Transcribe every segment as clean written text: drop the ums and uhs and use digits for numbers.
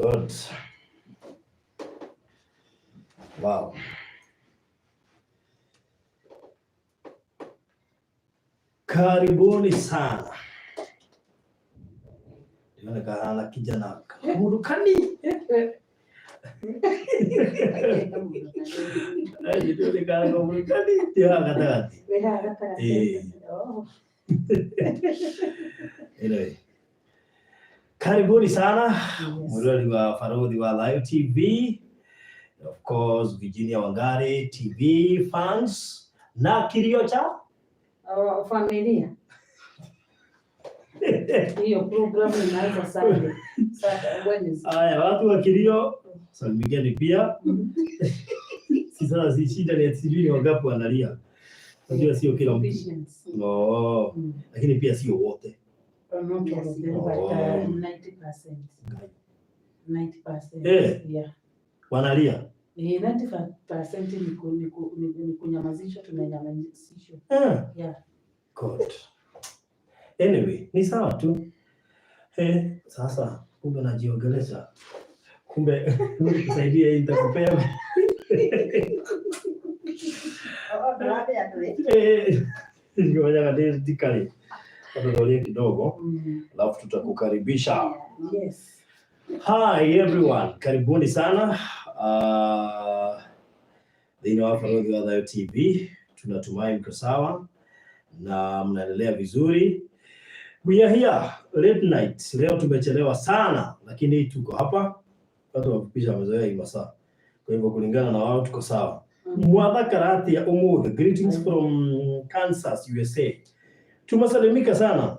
Good. Wow. Karibuni sana. Ndĩrona kahana kijana kamũndũ kani. Ndĩrona kahana kamũndũ kani ti haha gatagatĩ. Wĩ haha gatagatĩ. Ĩĩ. Oh. Anyway. Karibuni sana Yes. mwiroreri wa Baruthi wa Thayu TV, of course Virginia Wangari TV fans na kilio cha Oh, familia hiyo programu inaanza Sunday. Sunday, Wednesday. Aya, watu wa kilio salimikeni pia. Si sasa si shida ni ati sijui ni wangapi wanalia. Najua sio kila mtu. Patience. Oh, Mm. lakini pia sio wote. Not all of them, but Oh. 90%. 90%. Eh. Yeah. Wanalia. Eh, 95% ni kunyamazishwa, tunanyamazishwa. Eh. Yeah. God. Anyway, ni sawa tu. Eh, sasa kumbe najiongelesha. Kumbe kusaidia hii nitakupea. Eh, ngoja ndikali. Tuangalie kidogo, alafu tutakukaribisha. Yes. Hi everyone, karibuni sana thĩinĩ wa Baruthi wa Thayu TV. Tunatumai mko sawa na mnaendelea vizuri. We are here late night. Leo tumechelewa sana, lakini tuko hapa. Watu wafupisha wamezoea hii masaa, kwa hivyo kulingana na wao tuko sawa. Mwathakara atia umuthi. Greetings from Kansas, USA. Tumesalimika sana.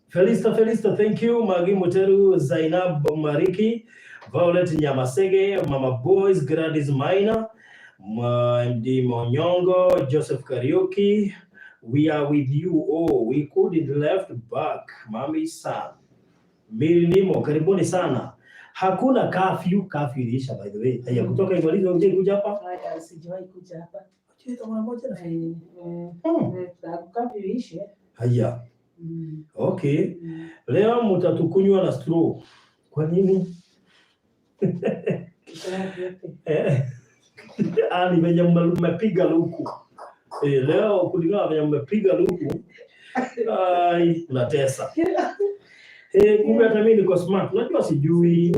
Felista, Felista, thank you. Magi Muteru, Zainab Mariki, Violet Nyamasege, Mama Boys, Gladys Maina, MD Monyongo, Joseph Kariuki. We are with you. Oh, we couldn't left back. Mami san. Miri Nimo, karibuni sana. Hakuna curfew, curfew iliisha by the way. Haya, kutoka imalizo uje kuja hapa. Haya, sijawahi kuja hapa. Uje mara moja na. Eh, eh, eh, curfew iishe. Haya. Okay. Leo mtatukunywa na straw. Kwa nini? Eh, ah, ni venye mmepiga luku. Eh, leo kulingana na venye mmepiga luku, ai, mnatesa. Eh, kumbe hata mimi niko smart. Unajua sijui.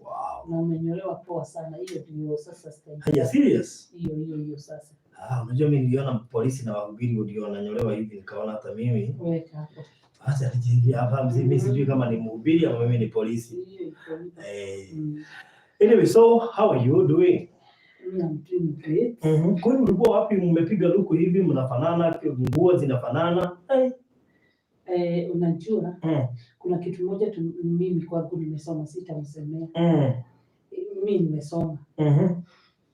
Wow. Na umenyolewa poa sana, hiyo ndio sasa style. Haya, serious? Hiyo hiyo hiyo sasa. Ah, unajua mimi niliona polisi na wahubiri ndio wananyolewa hivi nikaona hata mimi Weka hapo. acha nijiingie hapa mzee, mimi sijui kama ni mhubiri ama mimi ni polisi. Hiyo iko hivyo. Eh, anyway, so how are you doing? Me, I'm doing great. Kwani ulikuwa wapi? Mmepiga luku hivi, mnafanana, nguo zinafanana. Eh. Eh, unajua kuna kitu moja tu mimi kwangu nimesoma, sitamsemea. Mimi nimesoma.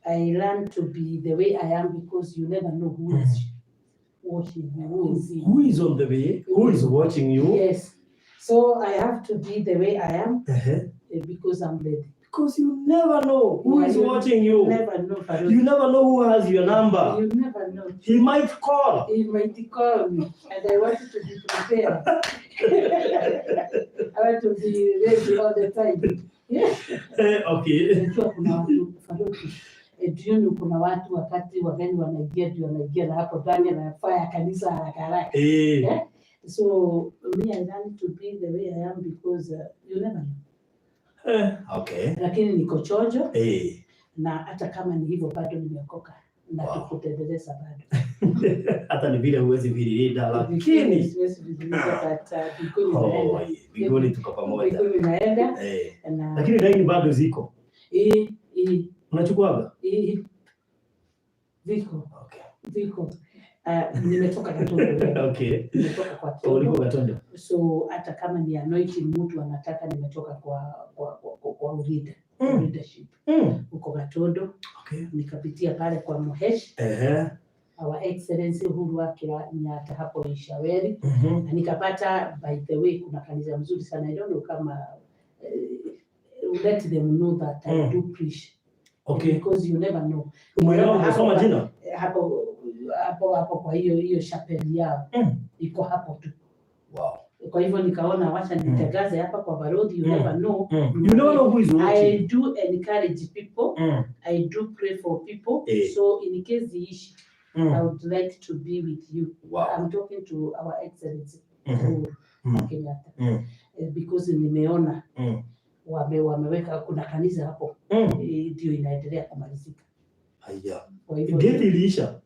I learned to be the way I am because you never know who is watching you, who is in. Who is on the way? Who is watching you? Yes. So I have to be the way I am because I'm ready. Because you never know who Yeah, is you watching you. Never know, Farouk. You never know who has your number. You never know. He might call. He might call me and I want to be prepared. I want to be ready all the time. Yeah. Eh, okay. Unajua kuna watu Farouk, eh, jioni kuna watu wakati wageni wanaingia ndio wanaingia na hapo ndani anafaa ya kanisa haraka haraka. Eh. Yeah. So me I learned to be the way I am because you never know. Eh, okay. Lakini niko chonjo Eh. na hata kama ni hivyo bado nimeokoka na tukutendeleza bado. Hata ni vile huwezi vilinda lakini Siwezi kujiuliza, but mbinguni oh, naenda. mbinguni tuko pamoja. Mbinguni naenda Eh. na Lakini laini bado ziko. eh, eh, Unachukuaga? eh, viko Okay. viko. Nimetoka Katondo leo. Okay. Nimetoka kwa Uliko Tondo. Gatondo. So hata kama ni anointing mtu anataka, nimetoka kwa leadership huko Gatondo, Okay. nikapitia pale kwa Muhesh Ehe. Our Excellency Uhuru wa Kenyatta hapo Ishaweri na nikapata, by the way, kuna kanisa mzuri sana. I don't know kama let them know that I do preach because you never know. Umeelewa umesoma jina? Hapo hapo hapo kwa hiyo hiyo chapel yao iko hapo tu Wow. Kwa hivyo nikaona wacha nitangaze hapa kwa Barodhi, you never know. You never know who is I watching. do encourage people. I do pray for people. So in case the issue, I would like to be with you. I'm talking to our Excellency Uhuru Kenyatta. Because nimeona wameweka kuna kanisa hapo, ndio inaendelea kumalizika. Haya. Kwa hivyo Gate iliisha.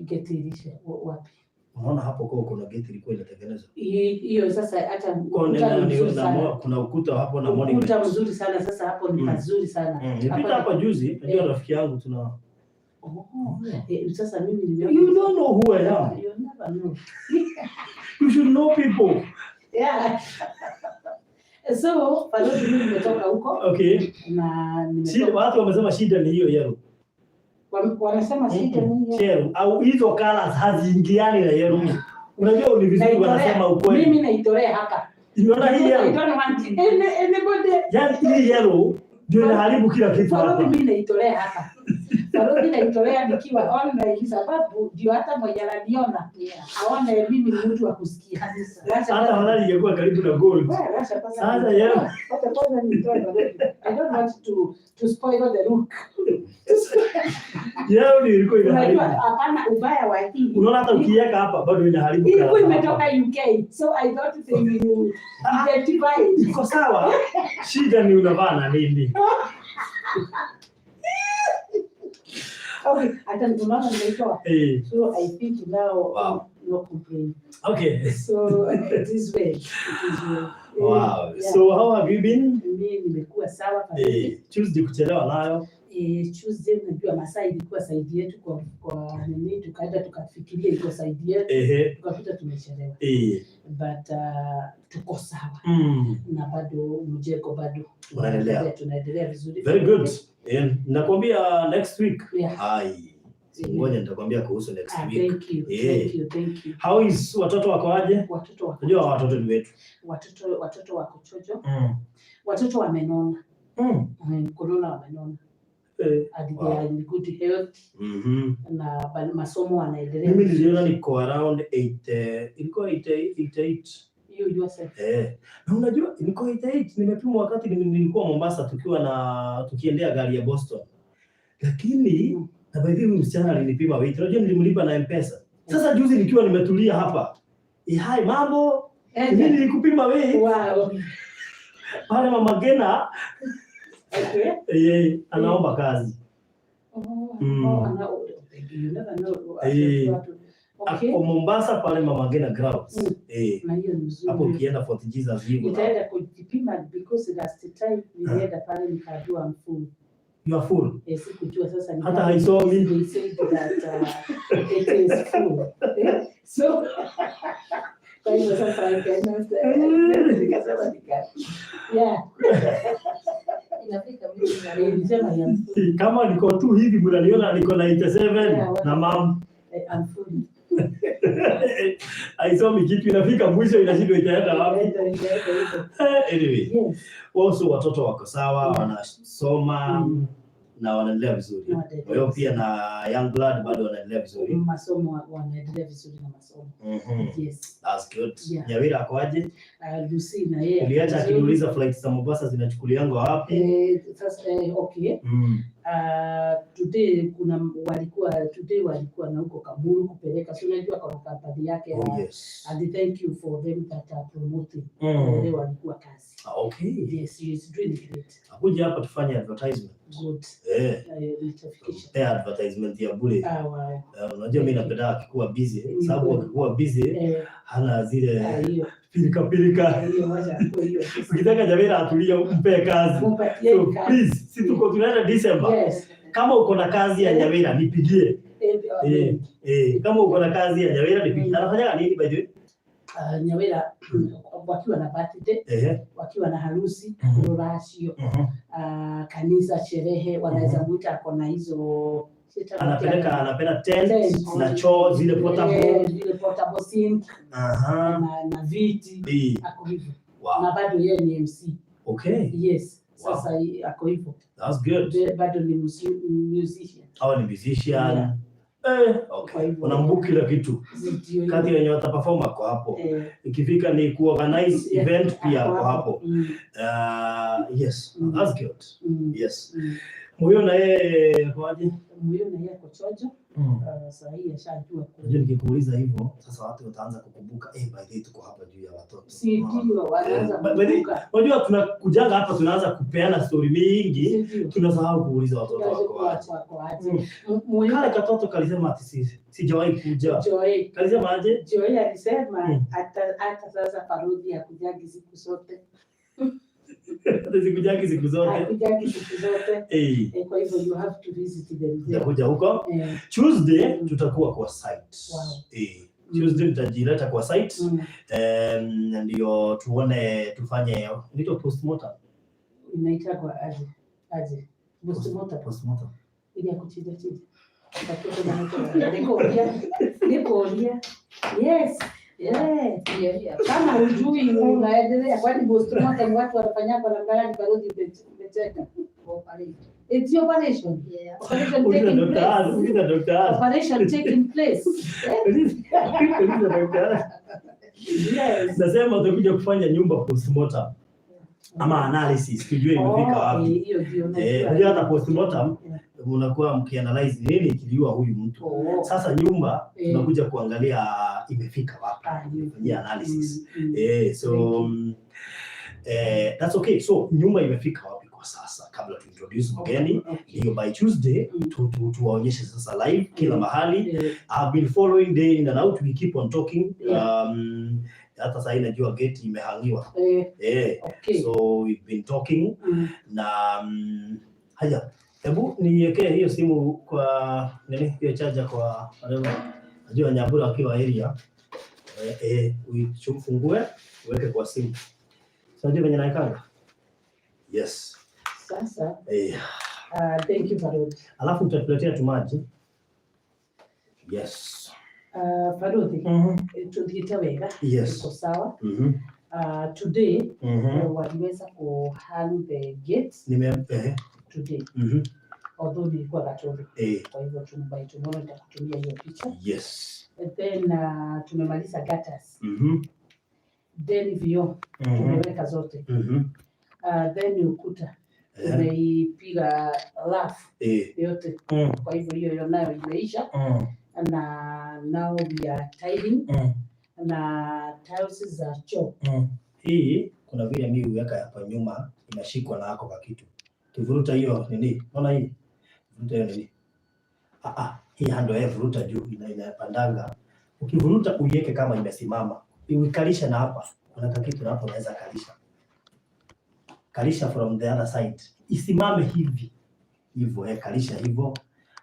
Gate iliisha wapi? Unaona hapo kwa kuna gate ilikuwa inatengenezwa. Hiyo sasa hata Kwa ukuta ni nini mzuri na sana. kuna ukuta hapo na monument. Ukuta mzuri sana sasa hapo ni pazuri sana. Nilipita Hapa hapa juzi, najua rafiki yangu tuna Oh, sasa mimi nimeona. You don't know who I am. You never know. You should know people. Yeah. So, Balozi, mimi nimetoka huko na Shida, watu wamesema shida ni hiyo yellow. Wanasema shida ni hiyo. Yellow au hizo colors haziingiani na yellow. Unajua ni vizuri wanasema ukweli. Mimi naitolea hapa. Unaona hii I yellow? don't want anybody. Yaani hii yellow ndio inaharibu kila kitu Balozi, hapa. mimi naitolea hapa. Balozi, naitolea nikiwa online sababu ndio hata mwenye ananiona aone mimi ni mtu wa kusikia. Wacha Hata kwanza- halali ingekuwa karibu na gold. Wacha kwanza Sasa yellow. Wacha kwanza nitoe balozi. I don't want to spoil the look. Yellow ndio ilikuwa inaharibu. Unajua hapana ubaya wa hii. Unaona hata ukiweka hapa bado inaharibu. Ilikuwa colours hapa. imetoka UK, so I thought they will identify it. Iko sawa. Shida ni unavaa na nini? Okay, hata unaona nimeitoa. So I think now no complaint. So it is well. It is well. Wow. Yeah. So how have you been? Mimi nimekuwa sawa kabisa. Tuesday kuchelewa nayo. Tuesday unajua masaa ilikuwa side yetu kwa nini, tukaenda tukafikiria iko side yetu, tukakuta tumechelewa. But tuko sawa. Na bado mjengo bado Unaendelea. tunaendelea vizuri. Very good. Nakwambia next week. Yeah. Hai. Ngoja nitakwambia kuhusu next week. Thank you. Thank you. Thank you. How is watoto wako aje? Watoto wako. Unajua watoto ni wetu. Watoto wako chojo. Watoto wamenona. Kunona wamenona. And they are in good health. Na masomo wanaendelea. Mimi niliona niko around 8, ilikuwa 88. You yourself. Na unajua niko 88 nimepimwa wakati nilikuwa Mombasa tukiendea gari ya Boston. Lakini na by the way msichana alinipima weight. Unajua nilimlipa na M-Pesa. Sasa juzi nikiwa nimetulia hapa. Hai mambo. Mimi nilikupima weight. Wow. Pale Mama Gena anaomba kazi. Oh, oh, you never know. Ako Mombasa pale Mama Gena grounds. Na hiyo ni nzuri. Hapo ukienda Fort Jesus hivyo. Nitaenda kujipima because last time nilienda pale nikaambiwa I'm full. You are full. Sikujua sasa ni Hata kama haisomi. They said that it is full. So kwa hivyo sasa I cannot, nikasema nika. Yeah. Inafika mimi na Nilisema I am full. Kama niko tu hivi mnaniona niko na 87 na mam. I'm full. Haisomi kitu, inafika mwisho inashindwa itaenda wapi. Itaenda hivyo. Anyway. Yes. Also watoto wako sawa, wanasoma na wanaendelea vizuri. Wanaendelea Kwa hiyo pia na Young Blood bado wanaendelea vizuri. Masomo wanaendelea vizuri na masomo. Yes. That's good. Yeah. Nyawira ako aje? Lucy na yeye. Uliacha vizuri. akiniuliza flight za Mombasa zinachukuliangwa wapi? Sasa okay. Today kuna walikuwa today walikuwa na huko Kamulu kupeleka, si unajua kwa kampani yake Oh, yes. And thank you for them that are promoting. Wale walikuwa kazi. Okay. Yes, she is doing great. Akuja hapa tufanye advertisement. Good. Nitafikisha. Pea advertisement ya bure. Wow. Unajua mimi napenda akikuwa busy, sababu akikuwa busy hana zile Hiyo. pilika pilika. Hiyo wacha kwa hiyo. Ukitaka Jamila atulie umpe kazi. Mpatie So kazi. please, si tuko tunaenda December. Yes. Kama uko na kazi ya Nyawira nipigie. Kama uko na kazi ya Nyawira nipigie. Anafanya nini by the way? Nyawira wakiwa na birthday, wakiwa na harusi, ruracio, kanisa, sherehe, wanaweza muita ako na hizo anapenda tent na choo zile portable, zile portable sink. Na viti. Ako hivyo. Na bado yeye ni MC. Okay. Yes. Sasa ako hivyo. That's good. Bado ni musician. Hawa ni musician. Yeah. Kwa Okay. hivyo- Unambook kila kitu. Ndio. Kati wenye wataperform ako hapo. Ikifika ni kuorganize event pia ako hapo. Yes, that's good. Yes. Huyo na yeye kwaje? Huyo na yeye ako chojo. Saa hii ashajua Unajua nikikuuliza hivyo sasa watu wataanza kukumbuka, by the way tuko hapa juu ya watoto. Si ndio wanaanza kukumbuka. Unajua tunakujanga hapa tunaanza kupeana story mingi, Si ndio? tunasahau kuuliza watoto wako aje. Wako aje. Kale katoto kalisema ati sijawahi kuja. Joy. Kalisema aje? Joy alisema hata sasa Farudi hakujagi siku zote. Sikujagi siku zote. Hakujagi siku zote. Kwa hivyo you have to visit them there. Tutakuja huko. Tuesday tutakuwa kwa site. Wow. Tuesday tutajileta kwa site. Ndio tuone tufanye inaitwa postmortem. Inaitwa aje? Aje. Postmortem. Postmortem. Ile ya kuchinja chinja. Watoto na watoto. Niko Niko Yes. Yeah. Yeah. Kama hujui unaendelea, kwani postmortem watu wanafanya kwa namna gani? Bado umecheka. It's your operation. Yeah. Operation Uliza taking Dr. Az, place. uliza Dr. Az. Operation taking place. Uliza Dr. Az. Yes. Nasema utakuja kufanya nyumba postmortem ama analysis tujue imefika wapi. Hiyo ndio najua. Unajua hata postmortem Yeah. unakuwa mkianalyze nini kiliua huyu mtu. Oh. Sasa nyumba tunakuja kuangalia imefika wapi. Ah, hiyo. Kufanyia analysis. So that's okay. So nyumba imefika wapi kwa sasa kabla tu introduce mgeni? Okay. Hiyo by Tuesday tuwaonyeshe sasa live kila mahali. I've been following day in and out, we keep on talking. Hata sasa najua gate imehangiwa. Okay. So we've been talking na haya, hebu niwekee hiyo simu kwa nini, hiyo charger kwa whatever. Najua Nyambura akiwa area uifungue uweke kwa simu. So unajua venye naekanga? Yes. Sasa, thank you Farudi. Alafu utatuletea tu maji. Yes. Farudi, tuthiite wega. Iko sawa. Today waliweza ku hang the gates today. Although nilikuwa Gatundu. Kwa hivyo by tomorrow nitakutumia hiyo picha. Yes. And then tumemaliza gutters. Then vioo tumeweka zote. Then ukuta tumeipiga rafu yote. Kwa hivyo hiyo nayo imeisha. Na now we are tiling na tiles za choo. Hii kuna vile mimi huweka hapa nyuma inashikwa na hako kakitu. Kivuruta hiyo nini? Unaona hii? Vuruta hiyo nini? Hii handle ya vuruta juu inapandanga. Ukivuruta uiweke kama imesimama. Uikalisha na hapa. Kuna kakitu na hapo unaweza kalisha. Kalisha from the other side. Isimame hivi. Hivyo, kalisha hivyo.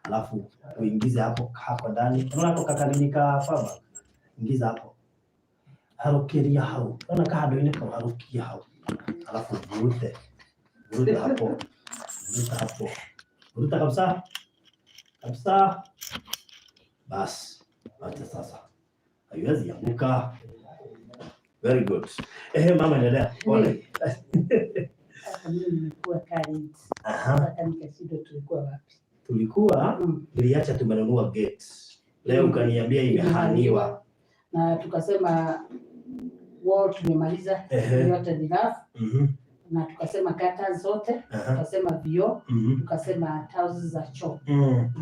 Alafu uingize hapo hapo ndani. Unaona hapo kakanini ka faba? Ingiza hapo. Harukiria hau. Unaona ka handũ-inĩ kau harukia hau. Alafu vurute. Vuruta hapo. Vuruta hapo. Vuruta kabisa. Kabisa. Bas. Acha sasa. Haiwezi anguka. Very good. Mama endelea. Pole. Sasa mimi nimekuwa current. Sasa nikashindwa tulikuwa wapi? Tulikuwa niliacha tumenunua gate. Leo ukaniambia imehaniwa. Na tukasema wall tumemaliza yote ni rough. Na tukasema gutters zote, tukasema vioo, tukasema tiles za choo.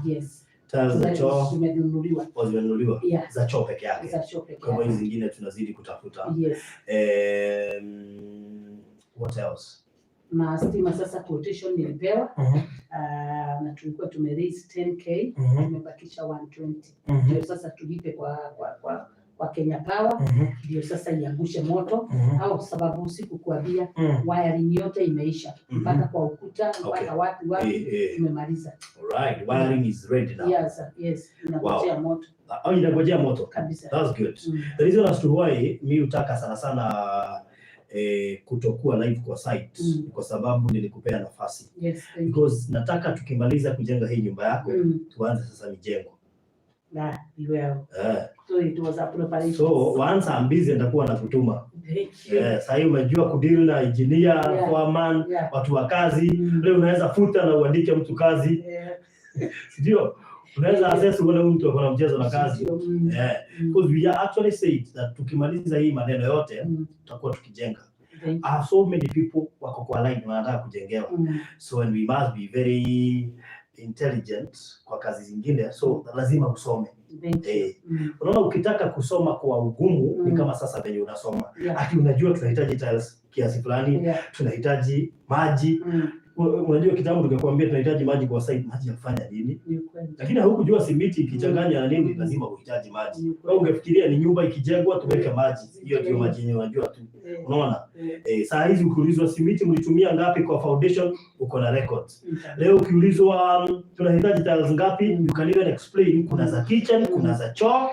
Yes. Tiles za choo Zimenunuliwa. zimenunuliwa. Yeah. Za choo peke yake. Za choo peke Kwa hivyo yake. hizi zingine tunazidi kutafuta. Yes. What else? Na stima sasa quotation nilipewa. Na tulikuwa tume raise 10K, tumebakisha 120. Ndio sasa tulipe kwa Kenya Power, ndio sasa iangushe moto au sababu sikukuambia wiring yote imeisha mpaka kwa ukuta mpaka wapi wapi tumemaliza. Alright, wiring is ready now. Yes, yes, inangojea moto Oh, inangojea moto. kabisa. That's good. The reason as to why mi hutaka sana sana kutokuwa live kwa site kwa sababu nilikupea nafasi. Yes, thank you. Because nataka tukimaliza kujenga hii nyumba yako tuanze sasa mijengo. Nah, well. So it was a preparation. So once I'm busy nitakuwa nakutuma. Thank you. Sasa hii umejua kudeal na engineer, foreman, watu wa kazi. Leo unaweza futa na uandike mtu kazi. Ndio? Unaweza assess uone huyu mtu ako na mchezo na kazi. Eh, because we are actually said that tukimaliza hii maneno yote tutakuwa tukijenga. Thank I have so many people wako kwa line wanataka kujengewa. So and we must be very intelligent kwa kazi zingine, so lazima usome. Thank you. Eh, unaona ukitaka kusoma kwa ugumu ni kama sasa venye unasoma. Ati unajua tunahitaji tiles kiasi fulani, tunahitaji maji. Unajua kitambo tukakwambia tunahitaji maji kwa site, maji ya kufanya nini? Ni kweli. Lakini haukujua simiti ikichanganya na nini lazima uhitaji maji. Ni Wewe kweli. ungefikiria ni nyumba ikijengwa tuweke maji, hiyo ndio maji yenyewe unajua tu. Unaona? Eh. Eh, saa hizi ukiulizwa simiti mlitumia ngapi kwa foundation, uko na records. Leo ukiulizwa tunahitaji tiles ngapi, you can even explain kuna za kitchen, kuna za choo.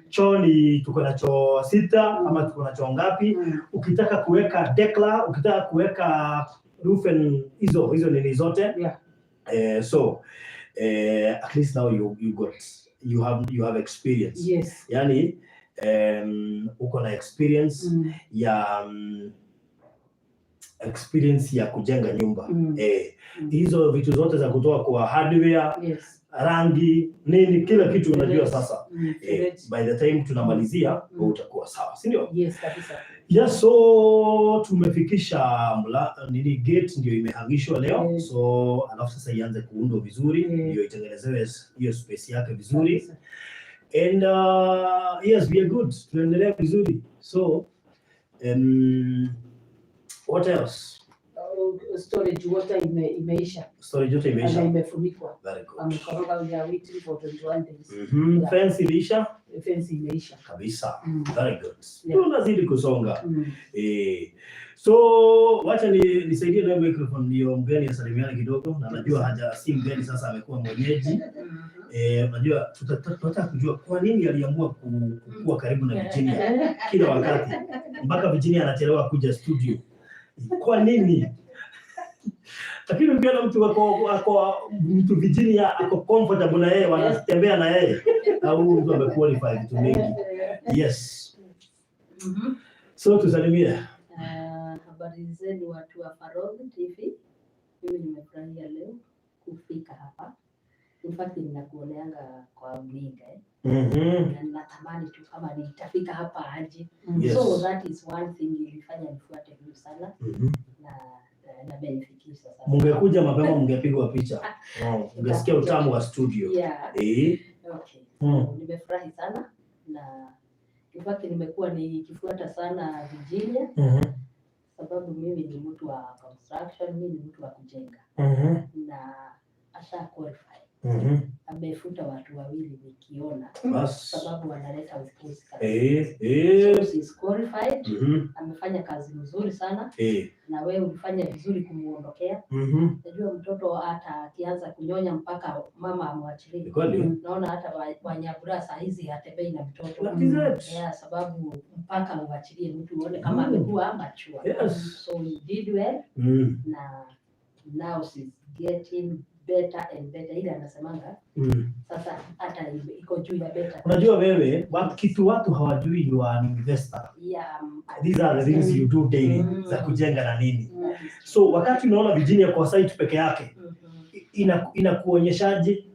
Choo ni tuko na choo sita ama tuko na choo ngapi? Ukitaka kuweka dekla, ukitaka kuweka roof and hizo hizo nini zote. Eh, so at least now you got you have experience. Yani uko na experience ya experience ya kujenga nyumba. Eh, hizo vitu zote za kutoka kwa hardware, rangi, nini, kila kitu unajua Fereji. Sasa. Eh, Fereji. by the time tunamalizia wewe utakuwa sawa, si ndio? Yes, kabisa. Yes, so tumefikisha nini, gate ndio imehangishwa leo. So alafu sasa ianze kuundwa vizuri ndio itengenezewe hiyo space yake vizuri. Kabisa. And yes, we are good, tunaendelea vizuri. So what else? Storage water imeisha Storage yote na imeisha. Imefunikwa. Very good. Wamekoroga, we are waiting for 21 days. Mhm. Fence iliisha Fence imeisha. Kabisa. Very good. Yeah. Tunazidi kusonga. Eh, so wacha ni nisaidie na microphone ndio mgeni asalimiane kidogo, na najua haja si mgeni sasa, amekuwa mwenyeji. Eh, unajua tunataka kujua kwa nini aliamua kukua karibu na Virginia kila wakati mpaka Virginia anachelewa kuja studio. Kwa nini? Lakini ukiona mtu ako mtu Virginia ako comfortable na yeye, wanatembea na yeye, au huyu mtu amequalify vitu mingi. Yes. So tusalimie. Ah, habari zenu watu wa Farodhi TV. Mimi nimefurahia leo kufika hapa. In fact ninakuoneanga kwa runinga, eh. Na ninatamani tu kama nitafika hapa aje. So that is one thing ilifanya nifuate huyu sana na amenifikisha sasa. Mungekuja mapema mungepigwa picha. Ungesikia utamu wa studio. Yeah. Eh. Okay. So, nimefurahi sana na in fact nimekuwa nikifuata sana Virginia sababu mimi ni mtu wa construction, mimi ni mtu wa kujenga na asha qualify. Amefuta watu wawili nikiona Bas. Sababu wanaleta upuzi kabisa. Eh, eh. So she's qualified, amefanya kazi mzuri sana na wewe ulifanya vizuri kumuondokea. Najua mtoto hata akianza kunyonya mpaka mama amwachilie. Ni kweli? Naona hata Wanyabura saa hizi hatembei na mtoto. That is it. Yeah, sababu mpaka uachilie mtu uone kama amekuwa mature. So you did well na now she's getting better and better. Ile anasemanga sasa hata iko juu ya better. Unajua wewe kitu watu hawajui, you are an investor. Yeah, These are the things you do daily za kujenga na nini. That is true. So wakati unaona Virginia kwa site peke yake inakuonyeshaje?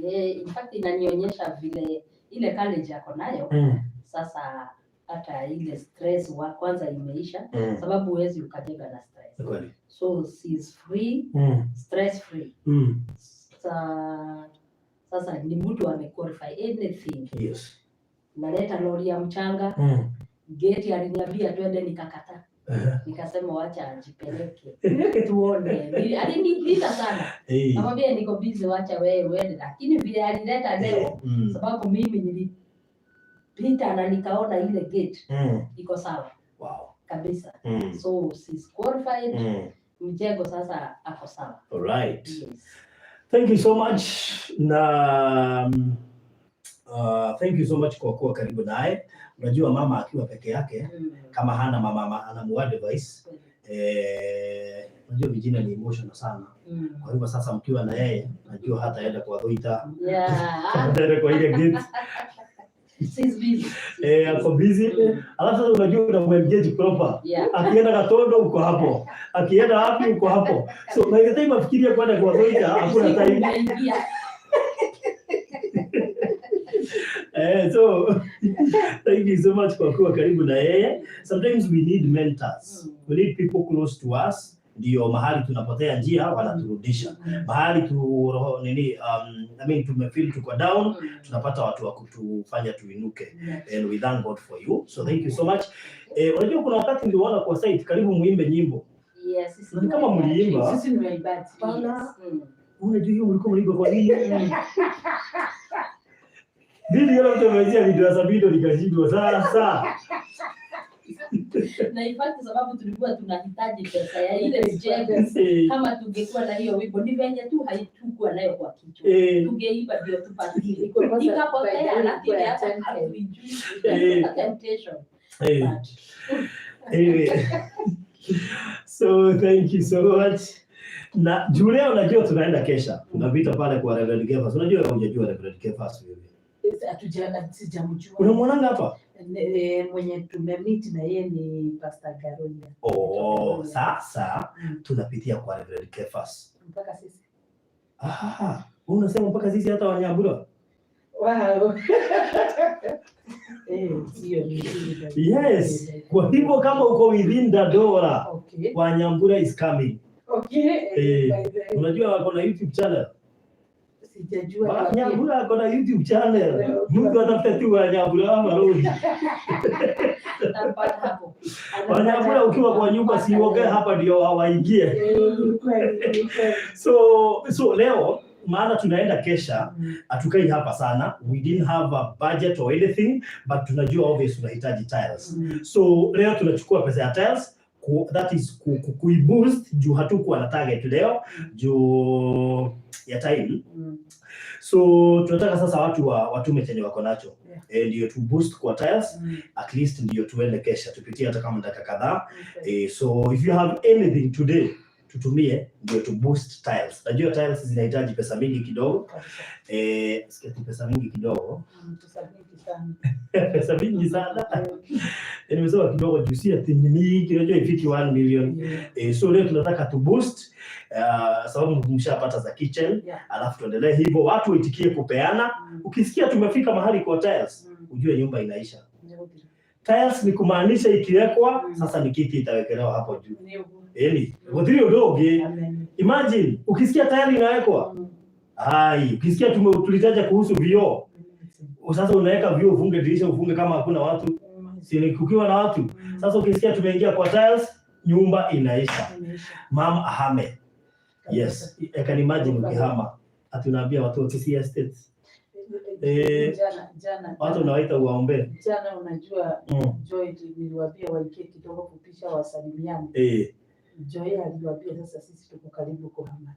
Yeah, in fact inanionyesha vile ile courage ako nayo sasa, hata ile stress wa kwanza imeisha, sababu huwezi ukajenga na stress. Ni kweli. So she's free, stress free. Sasa ni mtu amequalify anything. Naleta lori ya mchanga, geti aliniambia twende, nikakataa. Nikasema wacha ajipeleke tuone. Aliniita sana, namwambia niko busy, wacha wewe uende, lakini vile alileta leo, sababu mimi nilipita na nikaona ile gate iko sawa kabisa. So she's qualified, mjengo sasa ako sawa. All right. Yes. Thank you so much na thank you so much kwa kuwa karibu naye. Unajua mama akiwa peke yake kama hana mama anamuadvise, unajua Virginia ni emotional sana. Kwa hivyo sasa mkiwa na yeye najua hataenda kwa Goita, hataenda kwa ile gate. She's busy. She's Eh, ako busy. Alafu sasa unajua unamuengage proper. Akienda Katondo uko hapo, akienda wapi uko hapo. So by the time afikiria kwenda kwa Goita hakuna Usiku time. unaingia. So thank you so much kwa kuwa karibu na yeye. Sometimes we need mentors. We need people close to us. Ndio mahali tunapotea njia wanaturudisha. Mahali tu roho nini I mean tumefeel tuko down, tunapata watu wa kutufanya tuinuke. And we thank God for you. So thank you so much. Unajua kuna wakati niliwaona kwa site karibu muimbe nyimbo. Yes, sisi Ni kama mliimba. Sisi ni waimbaji. Hapana. Yes. Unajua hiyo mlikuwa mliimba kwa nini? Mimi niliona mtu amezia video ya Sabido nikashindwa sasa. Na in fact sababu tulikuwa tunahitaji pesa ya ile mjengo, kama tungekuwa na hiyo wimbo, ni venye tu haitukuwa nayo kwa kichwa, tungeimba ndio tupatie. Ilikuwa kwanza- Ikapotea, lakini ilikuwa ya hata 10K. hatuijui. Temptation. But Anyway. So thank you so much. Na juu leo najua tunaenda kesha. Tunapita pale kwa Reverend Kefas. Unajua hujajua Reverend Kefas wewe. Sijamjua. Unamwonanga hapa? Mwenye tumemeet na yeye ni Pastor Garoya. Oh, sasa tunapitia kwa Reverend Kefas. Mpaka sisi. Ah, wewe unasema mpaka sisi hata Wanyambura? Wow. Hiyo ni Yes. Kwa hivyo kama uko within Dandora, Wanyambura is coming. By the way, Unajua wako na YouTube channel. sijajua. Wanyambura ako na YouTube channel. Mtu atafute tu Wanyambura ama Road. Tampata hapo. Wanyambura ukiwa kwa nyumba siongee hapa ndio waingie. Ni kweli, ni kweli. So leo maana tunaenda kesha, hatukai hapa sana. We didn't have a budget or anything, but tunajua obvious tunahitaji tiles. So leo tunachukua pesa ya tiles that is kuiboost juu hatukuwa na target leo juu ya time. So tunataka sasa watu watume chenye wako nacho. Ndio tu boost kwa tiles, at least ndio tuende kesha tupitie hata kama dakika kadhaa. So if you have anything today tutumie ndio tu boost tiles. Najua tiles zinahitaji pesa mingi kidogo. Sikia tu pesa mingi kidogo. Pesa mingi sana. Pesa mingi sana. Nimesema kidogo juu si ati ni mingi, unajua ifiki 1 million. So leo tunataka tu boost sababu mshapata za kitchen, alafu tuendelee hivyo, watu waitikie kupeana. Ukisikia tumefika mahali kwa tiles, ujue nyumba inaisha. Tiles ni kumaanisha ikiwekwa sasa ni kiti itawekelewa hapo juu. Eli, gũtirĩ ũndũ ũngĩ. Amen. Imagine ukisikia tayari inawekwa. Ai, ukisikia tulitaja kuhusu vioo. Sasa unaweka vioo, ufunge dirisha, ufunge kama hakuna watu. Si ni kukiwa na watu. Sasa ukisikia tumeingia kwa tiles, nyumba inaisha. Mama ahame. Yes, I can imagine ukihama. Atunaambia watu wa Kisii Estate. Jana Watu unawaita uwaombe. Jana unajua Joy niliwaambia waingie kidogo kupisha wasalimiane. Joy aliwaambia sasa sisi tuko karibu kuhama.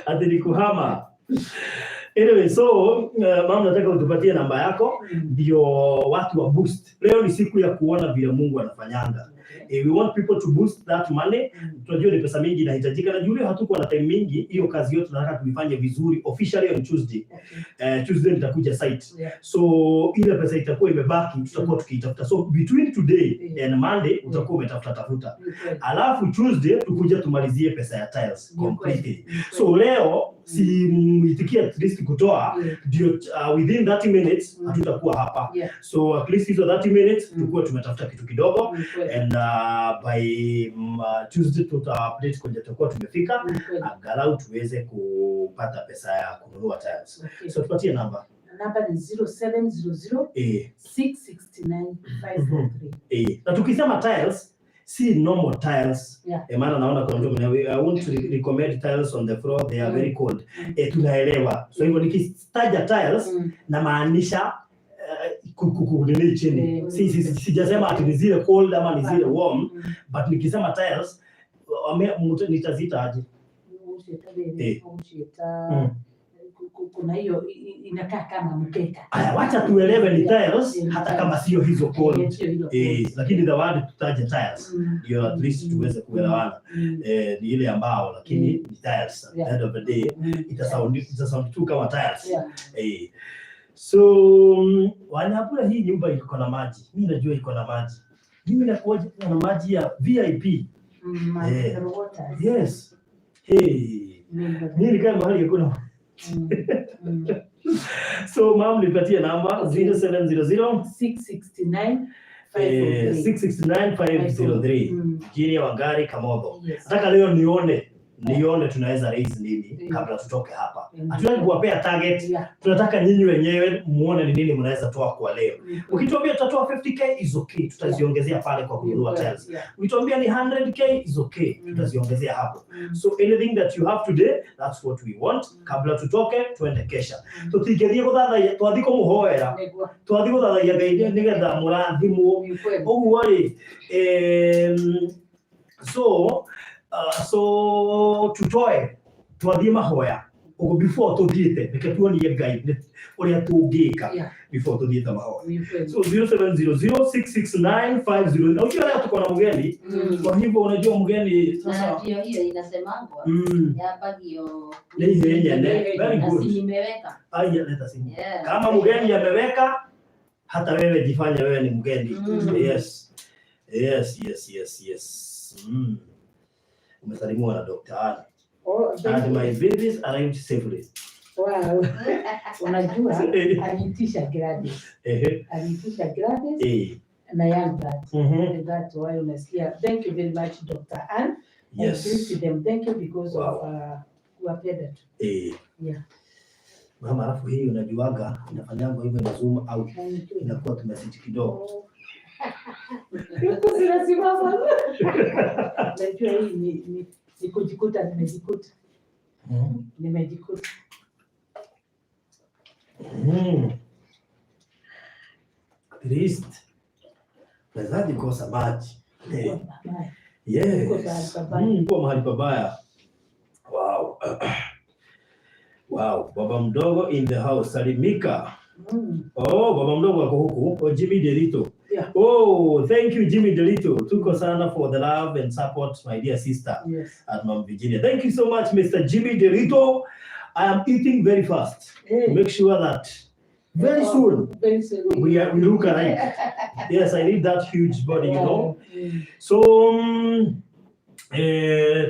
Ati ni kuhama. Anyway, so mama, nataka utupatie namba yako ndio watu wa boost. Leo ni siku ya kuona vile Mungu anafanyanga. We want people to boost that money. Tunajua ni pesa mingi inahitajika, na juu leo hatukuwa na time mingi. Hiyo kazi yote tunataka tuifanye vizuri officially on Tuesday. Tuesday nitakuja site. So ile pesa itakuwa imebaki tutakuwa tukiitafuta. So between today and Monday utakuwa umetafuta tafuta. Alafu Tuesday tukuja tumalizie pesa ya tiles completely. So leo si muitikie at least kutoa ndio within 30 minutes hatutakuwa hapa. So at least hizo 30 minutes tukuwe tumetafuta kitu kidogo and by Tuesday tuta update kwenye tutakuwa tumefika, angalau tuweze kupata pesa ya kununua tiles. So tupatie namba. Namba ni 0700 669 543. Na tukisema tiles si normal tiles. Maana naona kuna mtu I want to recommend tiles on the floor, they are very cold. Tunaelewa. So hivyo nikitaja tiles namaanisha kunini chini. Sijasema ati ni zile cold ama ni zile warm, but nikisema tiles nitaziita aje? Usheta, kuna hiyo inakaa kama mkeka. Aya, wacha tuelewe ni tiles Yeah, hata ni kama sio hizo cold. Sio hilo cold. Lakini the word tutaje tiles ndio at least tuweze kuelewana. Ni ile ambao lakini ni tiles at the end of the day itasound tu kama tiles. So Wanyambura, hii nyumba iko na maji. Mimi najua iko na maji. Mimi nakuja na maji ya VIP. Mineral waters. Yes. Hey. Mimi nikae mahali hakuna. So ma'am, nipatie namba 0700 669 503. 669 503. Virginia Wangari Kamotho. Yes. Nataka leo nione tunaweza raise nini kabla tutoke hapa. Hatutaki kuwapea target, tunataka nyinyi wenyewe muone ni nini mnaweza toa kwa leo. Ukituambia tutatoa 50K is okay, tutaziongezea pale kwa kununua tiles. Ukituambia ni 100K is okay, tutaziongezea hapo. So anything that you have today, that's what we want. Kabla tutoke tuende kesha. Tutingethiĩ gũthathaiya, twathiĩ kũmũhoera, Nĩguo. twathiĩ gũthathaiya Ngai nĩgetha mũrathimwo. Ni kweli. Ũguo rĩ, so tutoe twathiĩ mahoya ũguo before tũthiĩte, reke tuonie Ngai ũrĩa tũngĩka before tũthiĩte mahoya. Ni kweli. So 0700669500. Na ukiwa leo tuko na mgeni, kwa hivyo unajua mgeni Na sasa ndio hiyo inasemangwa yambagio Nĩ ihe nyene. Very na good. si nimeweka. Aya, leta simu. Yeah. Kama mgeni ameweka, hata wewe jifanye wewe ni mgeni. Yes. Yes, yes, yes, yes. Umesalimiwa na Dr. Ann. Oh, thank And you. my babies arrived safely. Wow. Unajua aliitisha Gladys. Aliitisha Gladys na Young Blood. And that's why unasikia. Thank you very much, Dr. Ann. And greet them. Thank you because of kuwapenda tu. Yeah. Mama, alafu hii unajuaga inafanyangwa hivyo ina zoom out. Inakuwa tu message kidogo. Huku zinasimama. Najua hii ni kujikuta, nimejikuta. Nimejikuta. At least nawezaje kosa maji? Yes. Uko mahali pabaya. Uko mahali pabaya. Wow. Wow, baba mdogo in the house, salimika. Oh, baba mdogo ako huku. Oh, Jimmy Delito. Yeah. Oh, thank you Jimmy Delito. Tuko sana for the love and support, my dear sister Yes. at Mom Virginia. Thank you so much, Mr. Jimmy Delito. I am eating very fast. Hey. Make sure that very soon Very soon. we look alike. Yes, I need that huge body. So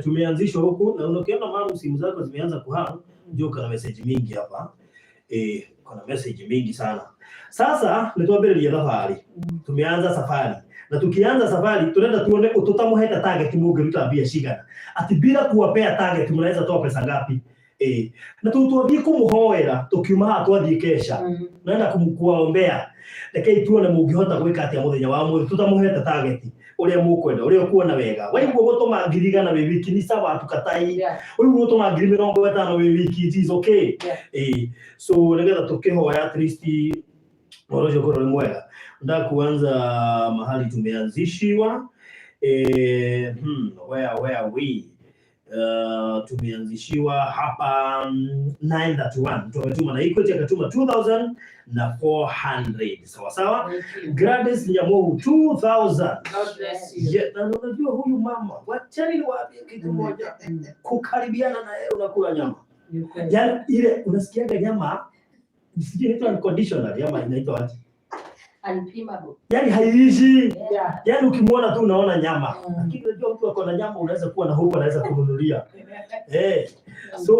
tumeanzishwa huku na ukiona mama simu zako zimeanza kuhang, ndio kuna message mingi hapa. Kuna message mingi sana. Sasa nitwambĩrĩrie thabarĩ. Tumeanza safari. Na tukianza safari tunaenda tuone tutamuheta target mũngĩruta mbia cigana. Ati bila kuwapea target mnaweza toa pesa ngapi? Na twathiĩ kũmũhoera tukiuma haha twathiĩ kesha. Naenda kuwaombea. Rekei tuone mũngĩhota gwĩka atĩa mũthenya wa mũthĩ tũtamũhete target ũrĩa mũkwenda, ũrĩa ũkuona wega. Waigua gũtũma 100,000 wĩ wiki ni sawa, tukatai. Yeah. Waigua gũtũma 50,000 wĩ wiki, it is okay. Yeah. So nĩgetha tũkĩhoya at least ũhoro ũcio ũkorwo nĩ mwega. Nataka kuanza mahali tumeanzishiwa. Where we tumeanzishiwa hapa 931. Mtu ametuma na Equity akatuma 2400. Sawa sawa. Thank you. Gladys Nyamohu 2000. God bless you. Yeah, na unajua huyu mama, wachani niwaambie kitu moja. Kukaribiana na yeye unakula nyama. Ni kweli. Yaani ile unasikiaga nyama sijui inaitwa unconditional ama inaitwa aje? Unpimable. Yaani haiishi. Yeah. Yaani ukimwona tu unaona nyama. Mm. Lakini unajua mtu ako na nyama unaweza kuwa na huko anaweza kununulia. So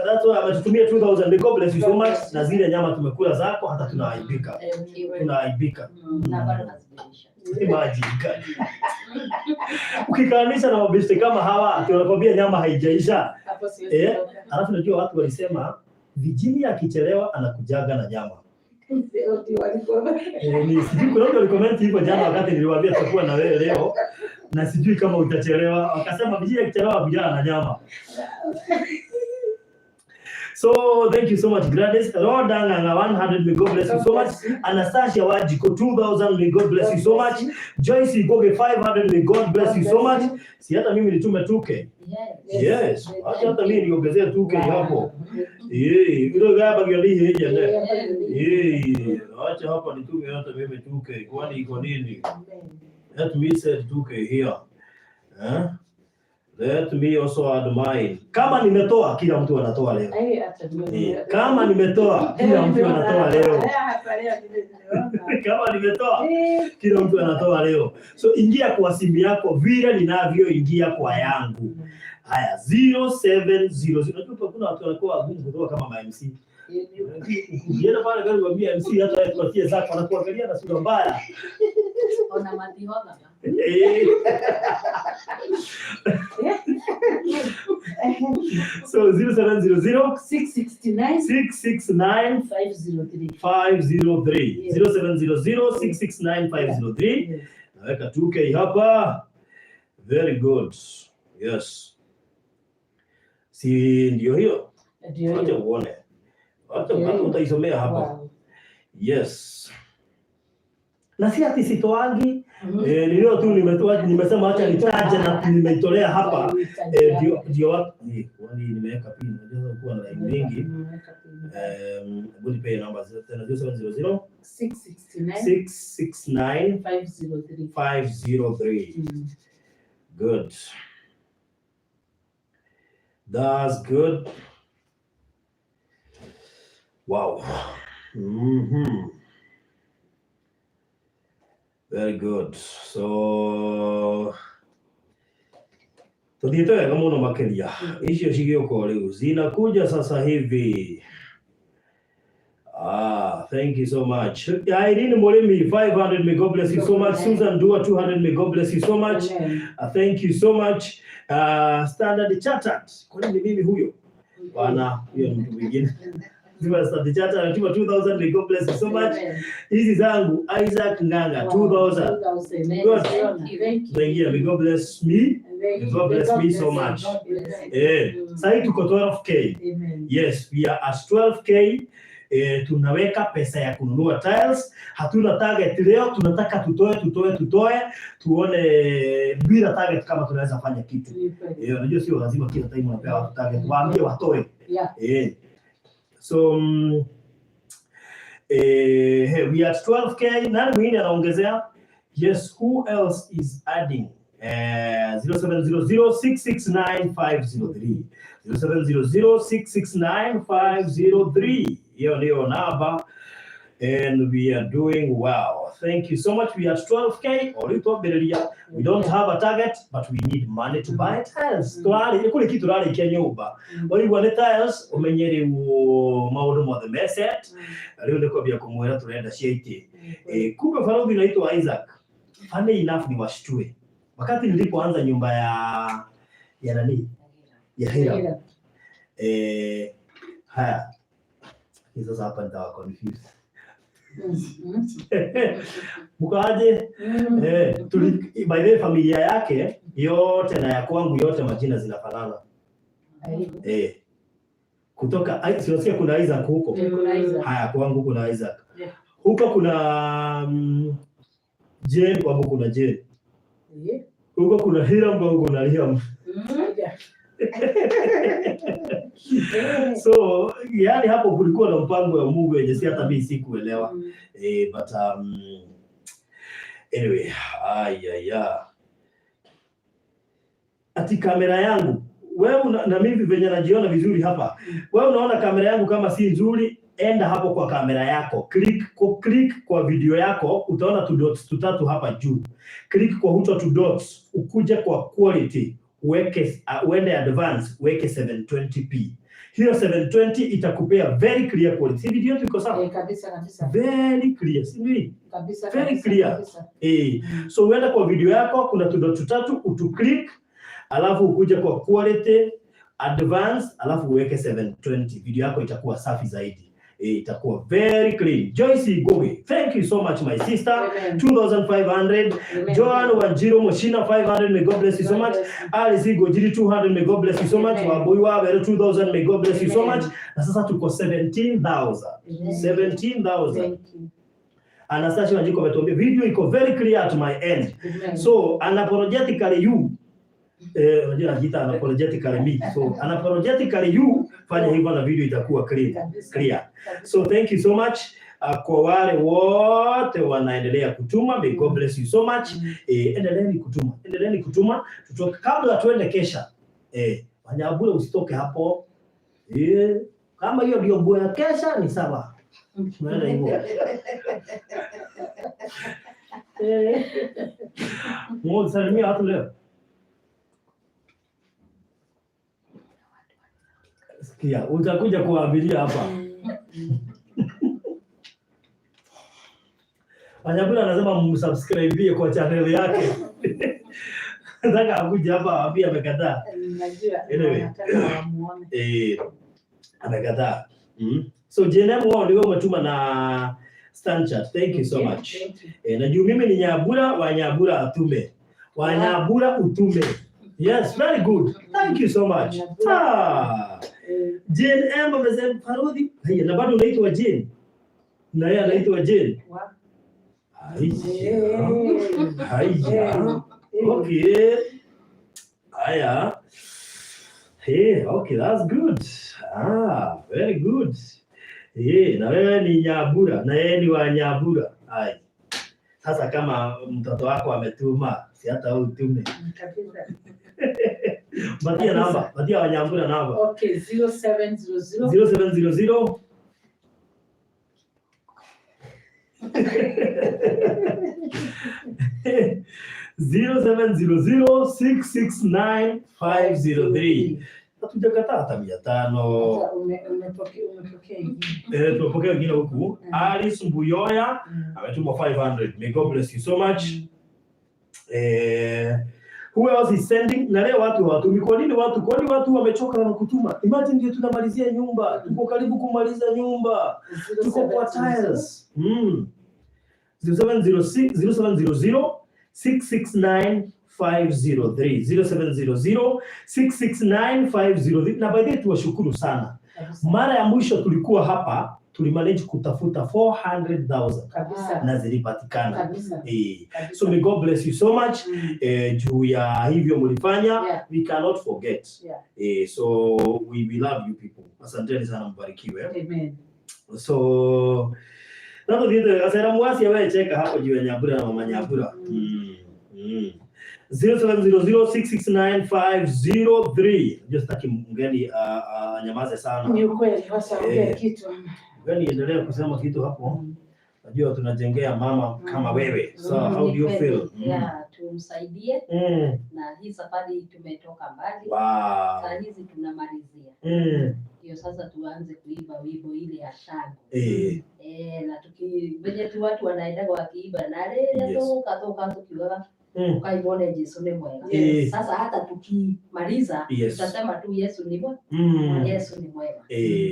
that's why ametutumia 2000. May God bless you so much. Na zile nyama tumekula zako hata tunaaibika. Thank you. Tunaaibika. Na bado nazibirisha. Imagine. Ukikaanisha na mabeshte kama hawa ati wanakwambia nyama haijaisha. Hapo siwezi kutoka. Alafu unajua watu walisema Virginia akichelewa anakujaga na nyama. Ndio walikuwa. Ni sijui kuna mtu alicomment hivyo jana wakati niliwaambia tutakuwa na wewe leo na sijui kama utachelewa, wakasema Virginia akichelewa akujaga na nyama. So thank you so much Gladys. Roda Nganga 100, may God bless you so much. Anastasia Wajiko 2000, may God bless you so much. Joyce Igoge 500, may God bless you so much. Si hata mimi nitume 2K. Yes. Yes, hata hata mimi niongezee 2K hapo. Ile gaba ngali hii ne. Acha hapa nitume hata mimi 2K. Kwani iko nini? Let me set 2K here. Eh? Let me also add mine. Kama nimetoa kila mtu anatoa leo. Kama nimetoa kila mtu anatoa leo. Kama nimetoa kila mtu anatoa leo. So ingia kwa simu yako vile ninavyoingia kwa yangu. Haya, 0700. Unajua kuna watu wanakuwa wagumu kutoka kama ma MC. Ukienda pale gari mwambie MC hata yeye tupatie zako, anakuangalia na sura mbaya. Ona matihoga. Eh. So 0700 669 669 503. 503. Yes. 0700 669 503. Yes. Naweka 2K hapa. Very good. Yes. Si ndio hiyo? Ndio Wacha hiyo. uone. Wacha Ndio hata hiyo. utaisomea hapa. Wow. Yes. Na si ati sitoangi. Mhm. Eh, nilio tu nimetoa, nimesema acha nitaje na nimeitolea hapa. Eh, ndio ndio watu eh, kwani nimeweka pin. Unajua kuwa na line mingi. Nimeweka pin. Hebu nipe namba tena, 0700 669 669 503. 503. Mm. Good. That's good. Wow. Very good. So tuthiĩte wega mũno makĩria, icio cigĩũka o rĩu zinakuja sasa hivi. Ah, thank you so much. Irene Moremi, 500, may God bless you so much. Susan Dua, 200, may God bless you so much. Amen. Thank you so much. Standard Chartered. Kwa nini mimi huyo? Bwana, huyo ni mtu mwingine. Zima Standard Chartered anatuma 2000, may God bless you so much. Amen. Hizi zangu Isaac Nganga Wow, 2000. 2000. Good. Thank you. Tunaingia, may God bless me. Thank you. God bless me so much. God bless you. Eh, Mm. sasa tuko 12K. Amen. Yes, we are at 12K. Eh, tunaweka pesa ya kununua tiles. Hatuna target leo, tunataka tutoe tutoe tutoe, tuone bila target kama tunaweza fanya kitu. Ni kweli. Eh, unajua sio lazima kila time unapewa watu target, waambie watoe. Yeah. Eh. So hey, we are at 12K. Nani mwingine anaongezea? Yes, who else is adding? 0700669503. 0700669503. Hiyo ndio namba. And we are doing well. Thank you so much. We are at 12K. Olitwambĩrĩria. We don't have a target, but we need money to buy tiles. Mm. Tũrarĩ kũrĩ kitu tũrarĩkia nyũmba. Mm. Waigua nĩ tiles, ũmenye rĩu maũndũ mothe me set. Mm. Rĩu nĩ kwambia kũmwĩra tũrenda cia itĩ. Ni kweli. Eh, kumbe farodhi naitwa Isaac. Funny enough ni washtue. Wakati nilipoanza nyumba ya nani? Ya Hiram. Hira. Eh, haya. Hii sasa hapa nitawa confuse. Mm. Mkaje? Mm. Eh, by the way familia yake yote na ya kwangu yote majina zinafanana. Ai. Eh. Kutoka ai, si unasikia kuna Isaac huko. Eh, kuna Isaac. Haya, kwangu kuna Isaac. Yeah. Huko kuna Jane, kwangu kuna Jane. Yeah. Huko kuna Hiram, kwangu kuna Hiram. Mm. Yeah. Eh. So, yani hapo kulikuwa na mpango ya Mungu yenye si hata mimi sikuelewa. Mm. Eh, but anyway, aya. Ati kamera yangu wewe na mimi venye najiona vizuri hapa. Wewe unaona kamera yangu kama si nzuri, enda hapo kwa kamera yako. Click kwa video yako, utaona tu dots tutatu hapa juu. Click kwa huto tu dots, ukuje kwa quality, uweke uende advance, uweke 720p. Hiyo 720 itakupea very clear quality. Si video yetu iko sawa? Eh, kabisa kabisa. Very clear, si ndio? Kabisa Very kabisa, clear. kabisa. Eh, Mm. so uenda kwa video yako kuna tudot tutatu utuclick, alafu ukuje kwa quality advance, alafu uweke 720. Video yako itakuwa safi zaidi. Eh, itakuwa very clean. Joyce Igowe, thank you so much my sister. Amen. 2500. Amen. Joan Wanjiro Moshina 500, may God bless you so God much. bless you. Alice Gojiri 200, may God bless you so much. Amen. Wambui Wabere 2000, may God bless you so Amen. much. Na sasa tuko 17,000. Amen. 17,000. Thank you. Anastasia Wanjiko ametuambia video iko very clear at my end. Amen. So unapologetically you, unajua najiita unapologetically me. So unapologetically you, fanya hivyo na video itakuwa clean, Kabisa. clear. Kabisa. So thank you so much. Kwa wale wote wanaendelea kutuma, may God bless you so much. Mm. Endeleeni kutuma, endeleeni kutuma. Tutoke kabla tuende kesha. Wanyabule usitoke hapo. Kama hiyo ndio nguo ya kesha ni sawa. Tunaenda hivyo. Eh. Mungu salimia watu leo. Sikia, utakuja kuwaambilia hapa. Wanyabura anasema msubscribe kwa channel yake. Nataka akuje hapa aambie amekataa. Najua Anyway. wanataka wamuone. Eh, amekataa. So JNM wao ndio umetuma na Stanchart. Thank you so Okay, much. thank you. Eh, na juu mimi ni Nyabura wa Nyabura atume. Wa Nyabura utume. Yes, very good. Thank you so much. Nyabura. Ah. Eh, Jane M amesema Farudhi. Haya, na bado unaitwa Jane. Na yeye anaitwa Jane. Haya. Haya. Okay. Haya. Hey, okay, that's good. Ah, very good. Hey, na wewe ni Nyabura, na yeye ni wa Nyabura. Hai. Sasa kama mtoto wako ametuma, si hata wewe utume. Kabisa. Patia namba, patia wa Nyabura namba. Okay, 0700 0700 0700669503. Hatujakataa hata 500. Sasa umepokea ingine. Eh, tumepokea wengine huku. Alice Mbuyoya ametuma 500. May God bless you so much. Eh, who else is sending? Na leo watu hawatumi. Kwa nini watu? Kwani watu wamechoka na kutuma? Imagine ndio tunamalizia nyumba. Tuko karibu kumaliza nyumba. Tuko kwa tiles. 0706 0700 669 503 0700 669 503. Na by the way tuwashukuru sana. Kabisa. Mara ya mwisho tulikuwa hapa tulimanage kutafuta 400,000 Kabisa. na zilipatikana. Kabisa. Eh, Kabisa. so may God bless you so much. Eh, juu ya hivyo mlifanya, Yeah. we cannot forget. Yeah. Eh, so we love you people. Asanteni sana, mbarikiwe. Amen. So nato thiete gacera mwacia we cheka hapo juu ya Nyambura na mama Nyambura. 0700669503. Just taki mgeni anyamaze sana. Ni ukweli, wacha ongea kitu. Mgeni endelea kusema kitu hapo. Najua tunajengea mama kama wewe. So how do you feel? Yeah, tumsaidie na hii safari tumetoka mbali. Wow. Saa hizi tunamalizia. Ndio sasa tuanze kuimba wimbo ile ya shangwe. Eh, na tuki venye tu watu wanaenda wakiimba na rĩrĩa tũgũka tũka tukiugaga ukaimwone Yesu ni mwega. Sasa hata tukimaliza tutasema tu Yesu ni mwema. Yesu ni mwema.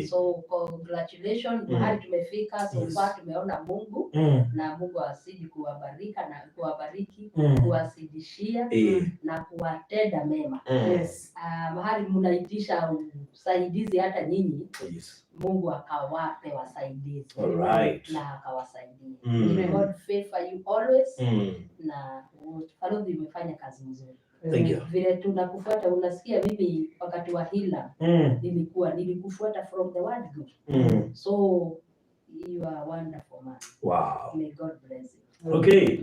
So congratulations, mahali tumefika so far tumeona Mungu na Mungu azidi kuwabarika na kuwabariki, kuwazidishia na kuwatenda mema. Yes. Mahali mnaitisha usaidizi hata nyinyi, Mungu akawape wasaidizi. All right. Na akawasaidie. May God favor you always. Na Farodhi umefanya kazi nzuri. Thank you. Vile tunakufuata, unasikia mimi wakati wa hila nilikufuata from the word go. So you are wonderful man. Wow. May God bless you. Okay.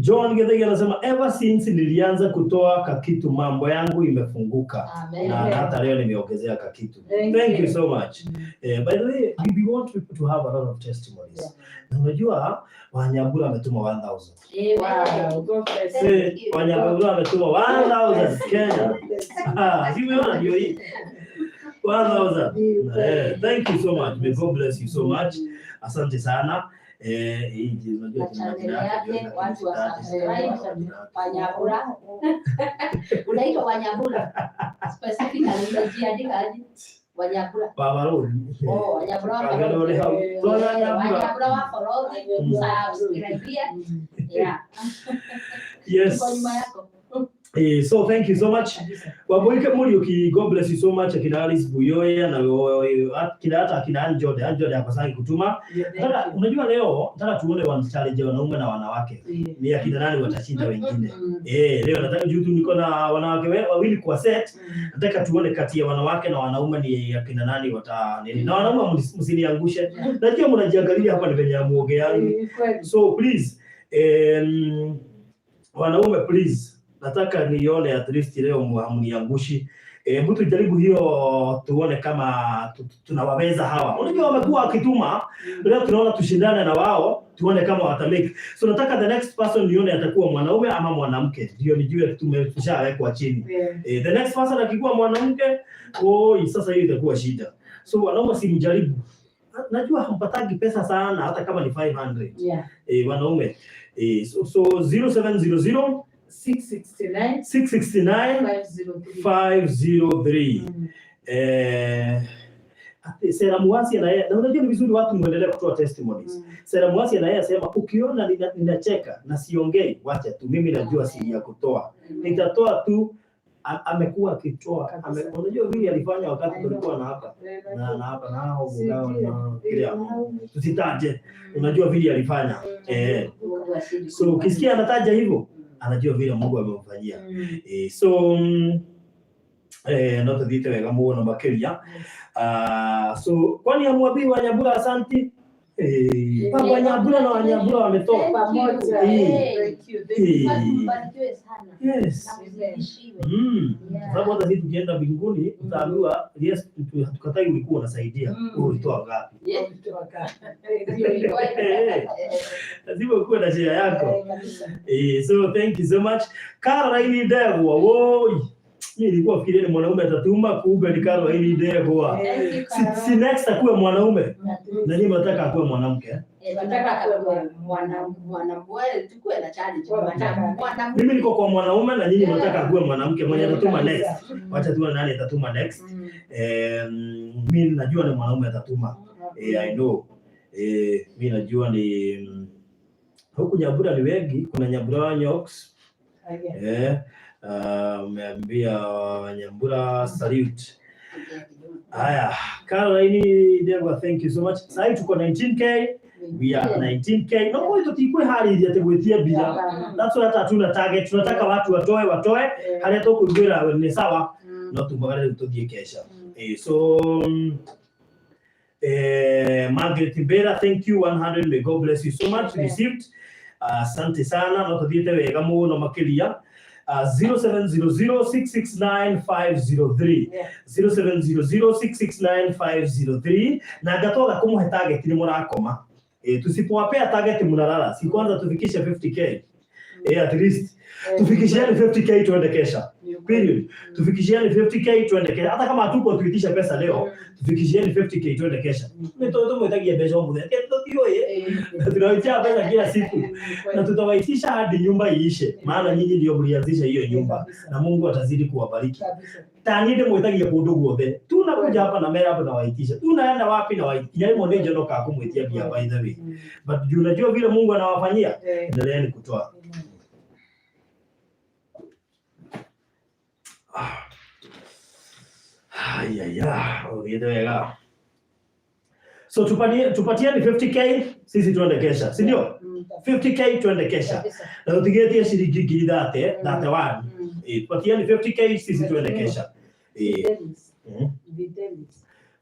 John Githigi anasema ever since nilianza kutoa kakitu mambo yangu imefunguka. Amen. Na hata leo nimeongezea kakitu. Thank Thank you you. so much. By the way, we want people to have a lot of testimonies. Yeah. Na unajua Wanyabura ametuma 1000. Wow, God bless you. Eh, Wanyabura ametuma 1000 Kenya. Ah, si umeona ndio hii. 1000. Eh, thank you so much. May God bless you so much. Asante sana. Eh, hii ndio unajua Na tuna channel majina yake, yake, ndio watu wa lakini subscribe. sitaji. Wanyabura. Unaitwa Wanyabura. Specifically unajiandika aje? Wanyabura. Baba Road. Oh, Wanyabura wa Baba Road. Farodhi. Tuna Wanyabura. Wanyabura wa Farodhi. Subscribe. Yeah. Yes. Tuko nyuma yako. Eh, so thank you so much. Kabisa. Waboike Muriuki, God bless you so much. Akina Alice Buyoya na akina hata akina Anjode, Anjode hakosangi kutuma. Yeah, thank Nataka you. unajua leo nataka tuone one challenge ya wanaume na wanawake. Yeah. Ni akina nani watashinda wengine. Eh, leo nataka juu tu niko na wanawake wawili kwa set. Nataka tuone kati ya wanawake na wanaume ni akina nani wata nini. Na wanaume msiniangushe. Najua mnajiangalia hapa ni venye amuogeangu. Kweli. So please, wanaume please, nataka nione at least leo hamniangushi. Hebu tujaribu hiyo tuone kama tunawaweza hawa. Unajua wamekuwa wakituma, leo tunaona tushindane na wao tuone kama watamake. So nataka the next person nione atakuwa mwanaume ama mwanamke, ndio nijue tushawekwa chini. The next person akikuwa mwanamke, oi, sasa hiyo itakuwa shida. So wanaume simjaribu. Najua hampatagi pesa sana hata kama ni 500. Wanaume. So 0700 669 669 503. 503. Ati Sera Muasi na yeye, na unajua ni vizuri watu muendelee kutoa testimonies. Sera Muasi na yeye asema ukiona ninacheka na siongei, wacha tu, mimi najua siri ya kutoa. Nitatoa tu. Amekuwa akitoa. Unajua vile alifanya wakati I know. tulikuwa na hapa na hapa na hao Si mgao ndio? na kile tusitaje. Unajua vile alifanya. Mungu azidi So ukisikia anataja hivyo, anajua vile Mungu amemfanyia. So no tuthiite wega muno makiria. So kwani amwambii Wanyambura asanti? Baba Wanyambura na Wanyambura wametoa. Pamoja. Eh. Thank you. Thank you. Mbarikiwe sana. Yes. Na mzidishiwe. Sababu hata sisi tukienda mbinguni utaambiwa yes, hatukatai ulikuwa unasaidia. Wewe ulitoa ngapi? Lazima ukuwe na share yako. Kabisa. So thank you so much. Caroline Ndegwa, woi. Mimi nilikuwa fikiria ni mwanaume atatuma, kumbe ni Caroline Ndegwa. Thank you, Si next akuwe mwanaume. Na nyinyi mnataka akuwe mwanamke, eh? Tunataka kuwe tukue na challenge. Mimi niko kwa mwanaume na nyinyi mnataka akuwe mwanamke mwenye atatuma next. Wacha tuone nani atatuma next. Mimi najua ni mwanaume atatuma. I know. Mimi najua ni huku Nyambura ni wengi, kuna Nyambura wa Nyoks. Umeambia Nyambura salute. Haya, Caroline Ndegwa, thank you so much. Sasa tuko 19K, we are 19K. No kwa tutikwe hali ya tegwetia bila. That's why hata hatuna target. Tunataka watu watoe haria tukuigwira ni sawa no tumagare tuthie kesha. So Margaret Bera, thank you 100, may God bless you so much. Received. Asante sana no tuthiete wega muno makiria. 0700669503. 0700669503 na ngatoga kumuhe target ni murakoma. Tusipowapea target mnalala. Si kwanza tufikishe 50K. At least tufikishieni 50K tuende kesha. Period. Tufikishieni 50K tuende kesha. Hata kama hatuko tuitisha pesa leo, tufikishieni 50K tuende kesha. Mimi to mwitagia mbeca umuthenya. Tutioe. Tunaitia pesa kila siku. Na tutawaitisha hadi nyumba iishe. Maana nyinyi ndio mlianzisha hiyo nyumba. Na Mungu atazidi kuwabariki. Tani ndimwitagia kundu guothe. Tunakuja hapa na mera hapa na waitisha. Tunaenda wapi na waitisha. Yaani mwende njono kumwitia bia by the way. But unajua vile Mungu anawafanyia. Endeleeni kutoa. Ayaya, uthiĩte wega. So tupatieni 50K sisi tuende kesha, si ndio? 50K tuende kesha. Na tutigetie shilingi ngiri 31. Tupatieni 50K sisi tuende kesha.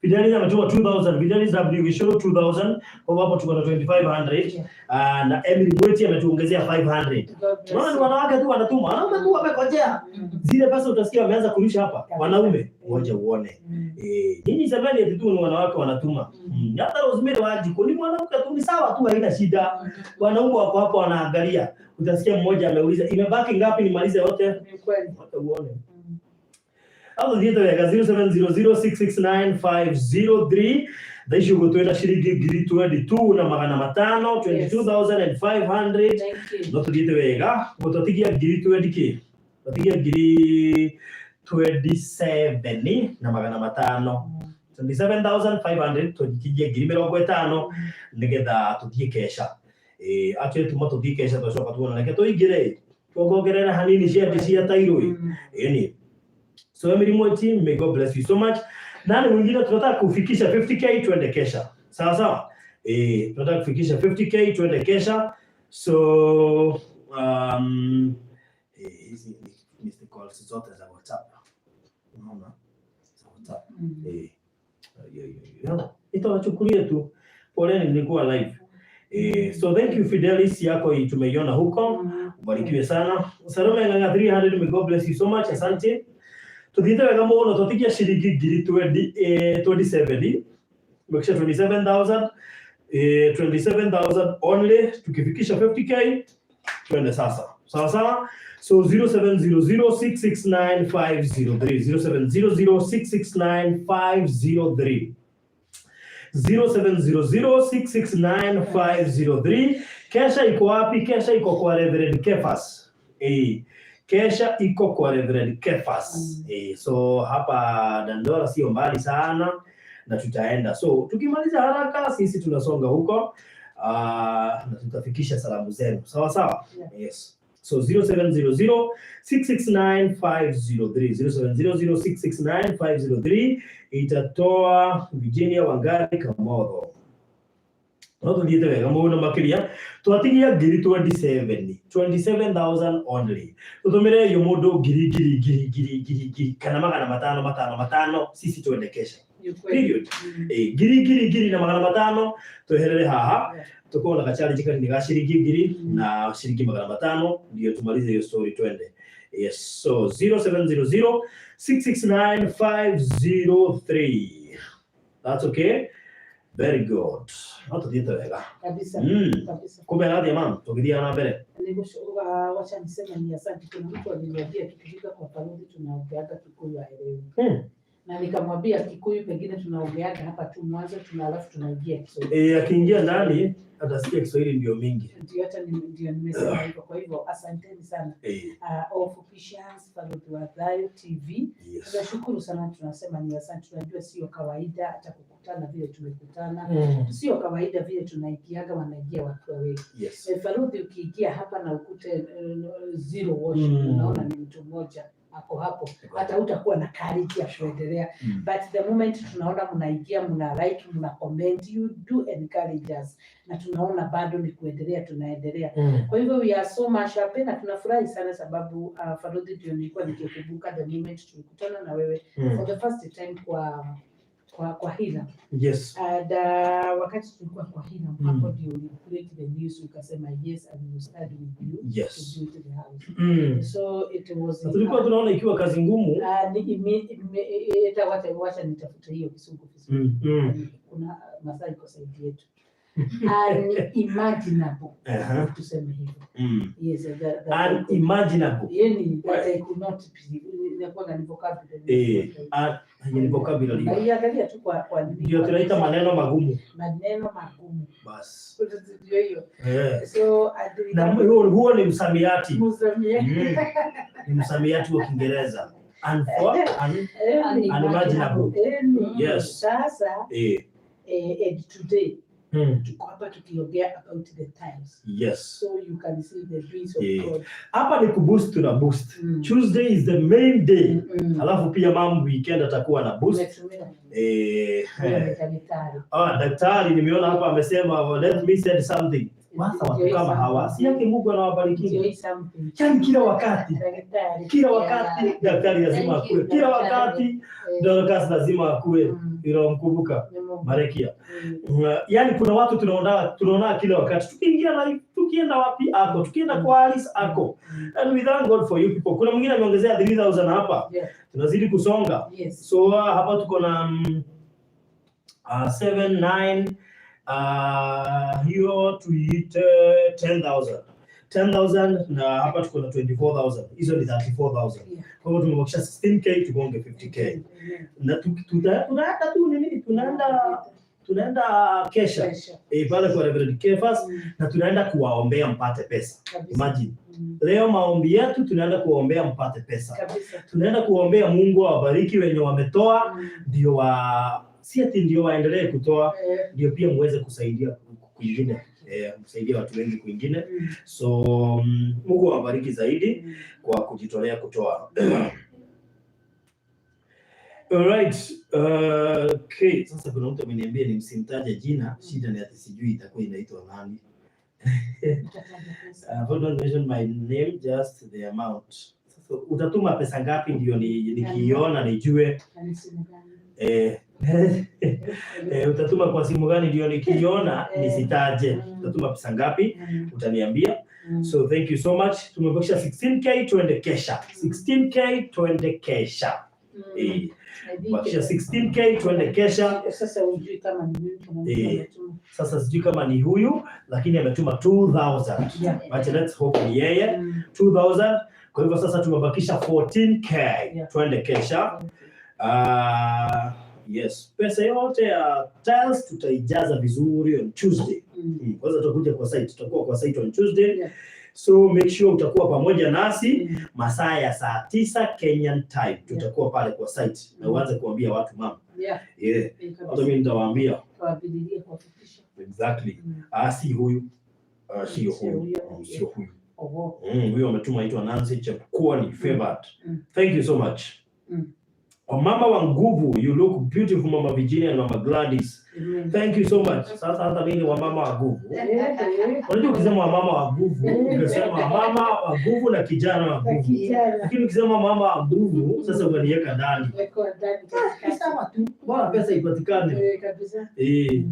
Fidelis ametuma 2000, Fidelis W Gishuru 2000, kwa hapo tuko na 2500. Na Emily Mweti ametuongezea 500. Unaona ni wanawake tu wanatuma, wanaume tu wamekojea. Zile pesa utasikia wameanza kurusha hapa. Wanaume, ngoja uone. Nyinyi semeni eti tu ni wanawake wanatuma. Hata Rosemary Wanjiku ni mwanamke tu, ni sawa tu, haina shida. Wanaume wako hapo wanaangalia. Utasikia mmoja ameuliza imebaki ngapi nimalize yote? Ngoja uone. Hapo thiete wega 0700669503. Thaa ici ũguo twĩna ciringi ngiri 22 na magana matano, 22,500. No tuthiĩte wega gũtwatigia ngiri 20 kĩ twatigia ngiri 27 na magana matano, 27,500, tũkinyie ngiri mĩrongo ĩtano nĩgetha tũthiĩ kesha. Actually tuma tũthiĩ kesha twacoka tuona reke tũingĩre tuongongerera hanini cia cia tairũ ĩni. So Emily Mweti, may God bless you so much. Nani mwingine tunataka kufikisha 50K tuende kesha. Sawa sawa? Tunataka kufikisha 50K tuende kesha. So hizi ni missed calls zote za WhatsApp. Unaona? Za WhatsApp. Yo. Nitawachukulia tu. Poleni nilikuwa live. So thank you Fidelis, yako hii tumeiona huko. Ubarikiwe sana. Salome Ng'ang'a 300, may God bless you so much. Asante. Tuthiĩte wega mũno, twatigia ciringi ngiri 20, 27, tumekisha 27,000, 27,000 only. Tukifikisha 50K twende sasa, sawa sawa. So 0700669503, 0700669503, 0700669503. Kesha iko wapi? Kesha iko kwa Reverend Kefas. Kesha iko kwa Reverend Kefas. So hapa Dandora sio mbali sana na tutaenda. So tukimaliza haraka sisi tunasonga huko, na tutafikisha salamu zenu. Sawa sawa? Yeah. Yes. So 0700 669 503, 0700 669 503 itatoa Virginia Wangari Kamotho. No tuthiĩte wega mũno makĩria, twatigia ngiri 27, 27,000 only. Tũtũmĩre iyo mũndũ ngiri ngiri ngiri ngiri ngiri ngiri kana magana matano matano matano, sisi tuende kesha. Ni kweli. Period. Ngiri ngiri ngiri na magana matano tweherere haha. Tukorwo na gachallenge kanini ga ciringi ngiri na ciringi magana matano ndio tumalize hiyo story twende. Yes, so 0700 669 503. That's okay. Very good. No tuthiĩte wega. Kabisa. Kabisa. Kumbe arathiĩ mam, tũgĩthiaga na mbere. Wacha niseme ni asante. Kuna mtu aliniambia tukifika kwa Parodi tunaongeaga Kikuyu aelewi. Na nikamwambia Kikuyu pengine tunaongeaga hapa tu mwanzo tuna alafu tunaingia Kiswahili. Akiingia ndani atasikia Kiswahili ndio mingi. Ndio hata ndio nimesema hivyo. Kwa hivyo asanteni sana. Officials Parodi wa Thayo TV. Tunashukuru sana, tunasema ni asante. Tunajua sio kawaida hata kukutana vile tumekutana. Sio kawaida vile tunaingiaga, wanaingia watu wengi. Farudhi ukiingia hapa na ukute zero wash, unaona ni mtu mmoja ako hapo, hata utakuwa na courage ya kuendelea. But the moment tunaona mnaingia, mna like, mna comment, you do encourage us, na tunaona bado ni kuendelea, tunaendelea. Kwa hivyo we are so much happy na tunafurahi sana sababu Farudhi, ndio nilikuwa nikikumbuka the moment tulikutana na wewe for the first time kwa Hiram. And wakati tulikuwa kwa Hiram, hapo ndio uli break the news ukasema, "Yes, I will study with you to build the house." So it was Na tulikuwa tunaona ikiwa kazi ngumu. Wacha nitafute hiyo Kisungu vizuri. Kuna masaa iko side yetu. Unimaginable. Tuseme hivyo. Yes, that Unimaginable. Yani that I could not be, inakuwa ni vocabulary. Ni vocabulary. Na iangalia tu kwa nini. Ndio tunaita maneno magumu. Maneno magumu. Bas. Ndio hiyo. So Na huo ni msamiati. Msamiati. Ni msamiati wa Kiingereza. Unimaginable. Yes. Sasa and today tuko hapa tukiongea about the times. So you can see the doings of God. Hapa ni kuboost, tuna boost. Tuesday is the main day. Alafu pia mam weekend atakuwa na boost. Umetumia. Eh. Daktari. Ah, daktari nimeona hapa amesema, "Let me say something." Sasa watu kama hawa si yake Mungu anawabariki. Ndio hii something. Yaani kila wakati, Daktari. kila wakati daktari lazima Thank you, akue. Kila daktari. wakati Dorcas lazima akue. Unamkumbuka Ni Mungu. Marekia. Yaani kuna watu tunaona kila wakati tukiingia live, tukienda wapi ako, tukienda kwa Alice ako. And we thank God for you people. Kuna mwingine ameongezea 3000 hapa. Tunazidi kusonga. So hapa tuko na 7 9, hiyo tuiite 10,000. 10,000 na hapa tuko na 24,000. Hizo ni 34,000. Kwa hivyo tumebakisha 16K tugonge 50K. Amen. Na tunaenda tu nini? Tunaenda kesha. Kesha. Pale kwa Reverend Kefas na tunaenda kuwaombea mpate pesa. Kabisa. Imagine. Leo maombi yetu tunaenda kuwaombea mpate pesa. Kabisa. Tunaenda kuombea Mungu awabariki wenye wametoa, ndio wa si ati ndio waendelee kutoa, ndio pia muweze kusaidia kwingine, msaidie watu wengi kwingine. So Mungu awabariki zaidi kwa kujitolea kutoa. Alright. Okay. Sasa kuna mtu ameniambia nimsimtaje jina, shida ni ati sijui itakuwa inaitwa nani. Utataja pesa. Don't mention my name, just the amount. Sasa utatuma pesa ngapi ndio nikiiona nijue? Na ni simu gani? Utatuma kwa simu gani ndio nikiiona nisitaje? Utatuma pesa ngapi? Utaniambia. So thank you so much. Tumebakisha 16K tuende kesha. 16K tuende kesha. Eh, I think, bakisha 16K tuende kesha. Sasa hujui kama ni mimi, kuna mtu ametuma. Sasa sijui kama ni huyu, lakini ametuma 2000. Yeah. But let's hope ni yeye. 2000. Kwa hivyo sasa tumebakisha 14K. Twende kesha. Yes, pesa yote ya tiles tutaijaza vizuri on Tuesday. Kwanza tutakuja kwa site, tutakuwa kwa site on Tuesday. So make sure utakuwa pamoja nasi masaa ya saa 9 Kenyan time. Tutakuwa pale kwa site na uanze kuambia watu mama. Yeah. Hata mimi nitawaambia. Tawabililia kuwafikisha. Exactly. Ah, si huyu. Ah, sio Sio huyu. huyo. Sio huyu. Oho. Huyo ametuma aitwa Nancy Chepkwony Favored. Thank you so much. Wamama wa nguvu, you look beautiful, Mama Virginia and Mama Gladys. Amen. Thank you so much. Sasa hata mimi ni wamama wa nguvu. Unajua ukisema wamama wa nguvu, ukisema mama wa nguvu na kijana wa Na nguvu. kijana. Lakini ukisema mama wa nguvu, sasa unaniweka ndani. Wekwa ndani Ni katikati. sawa tu. Bora pesa ipatikane. Eh, kabisa. Eh.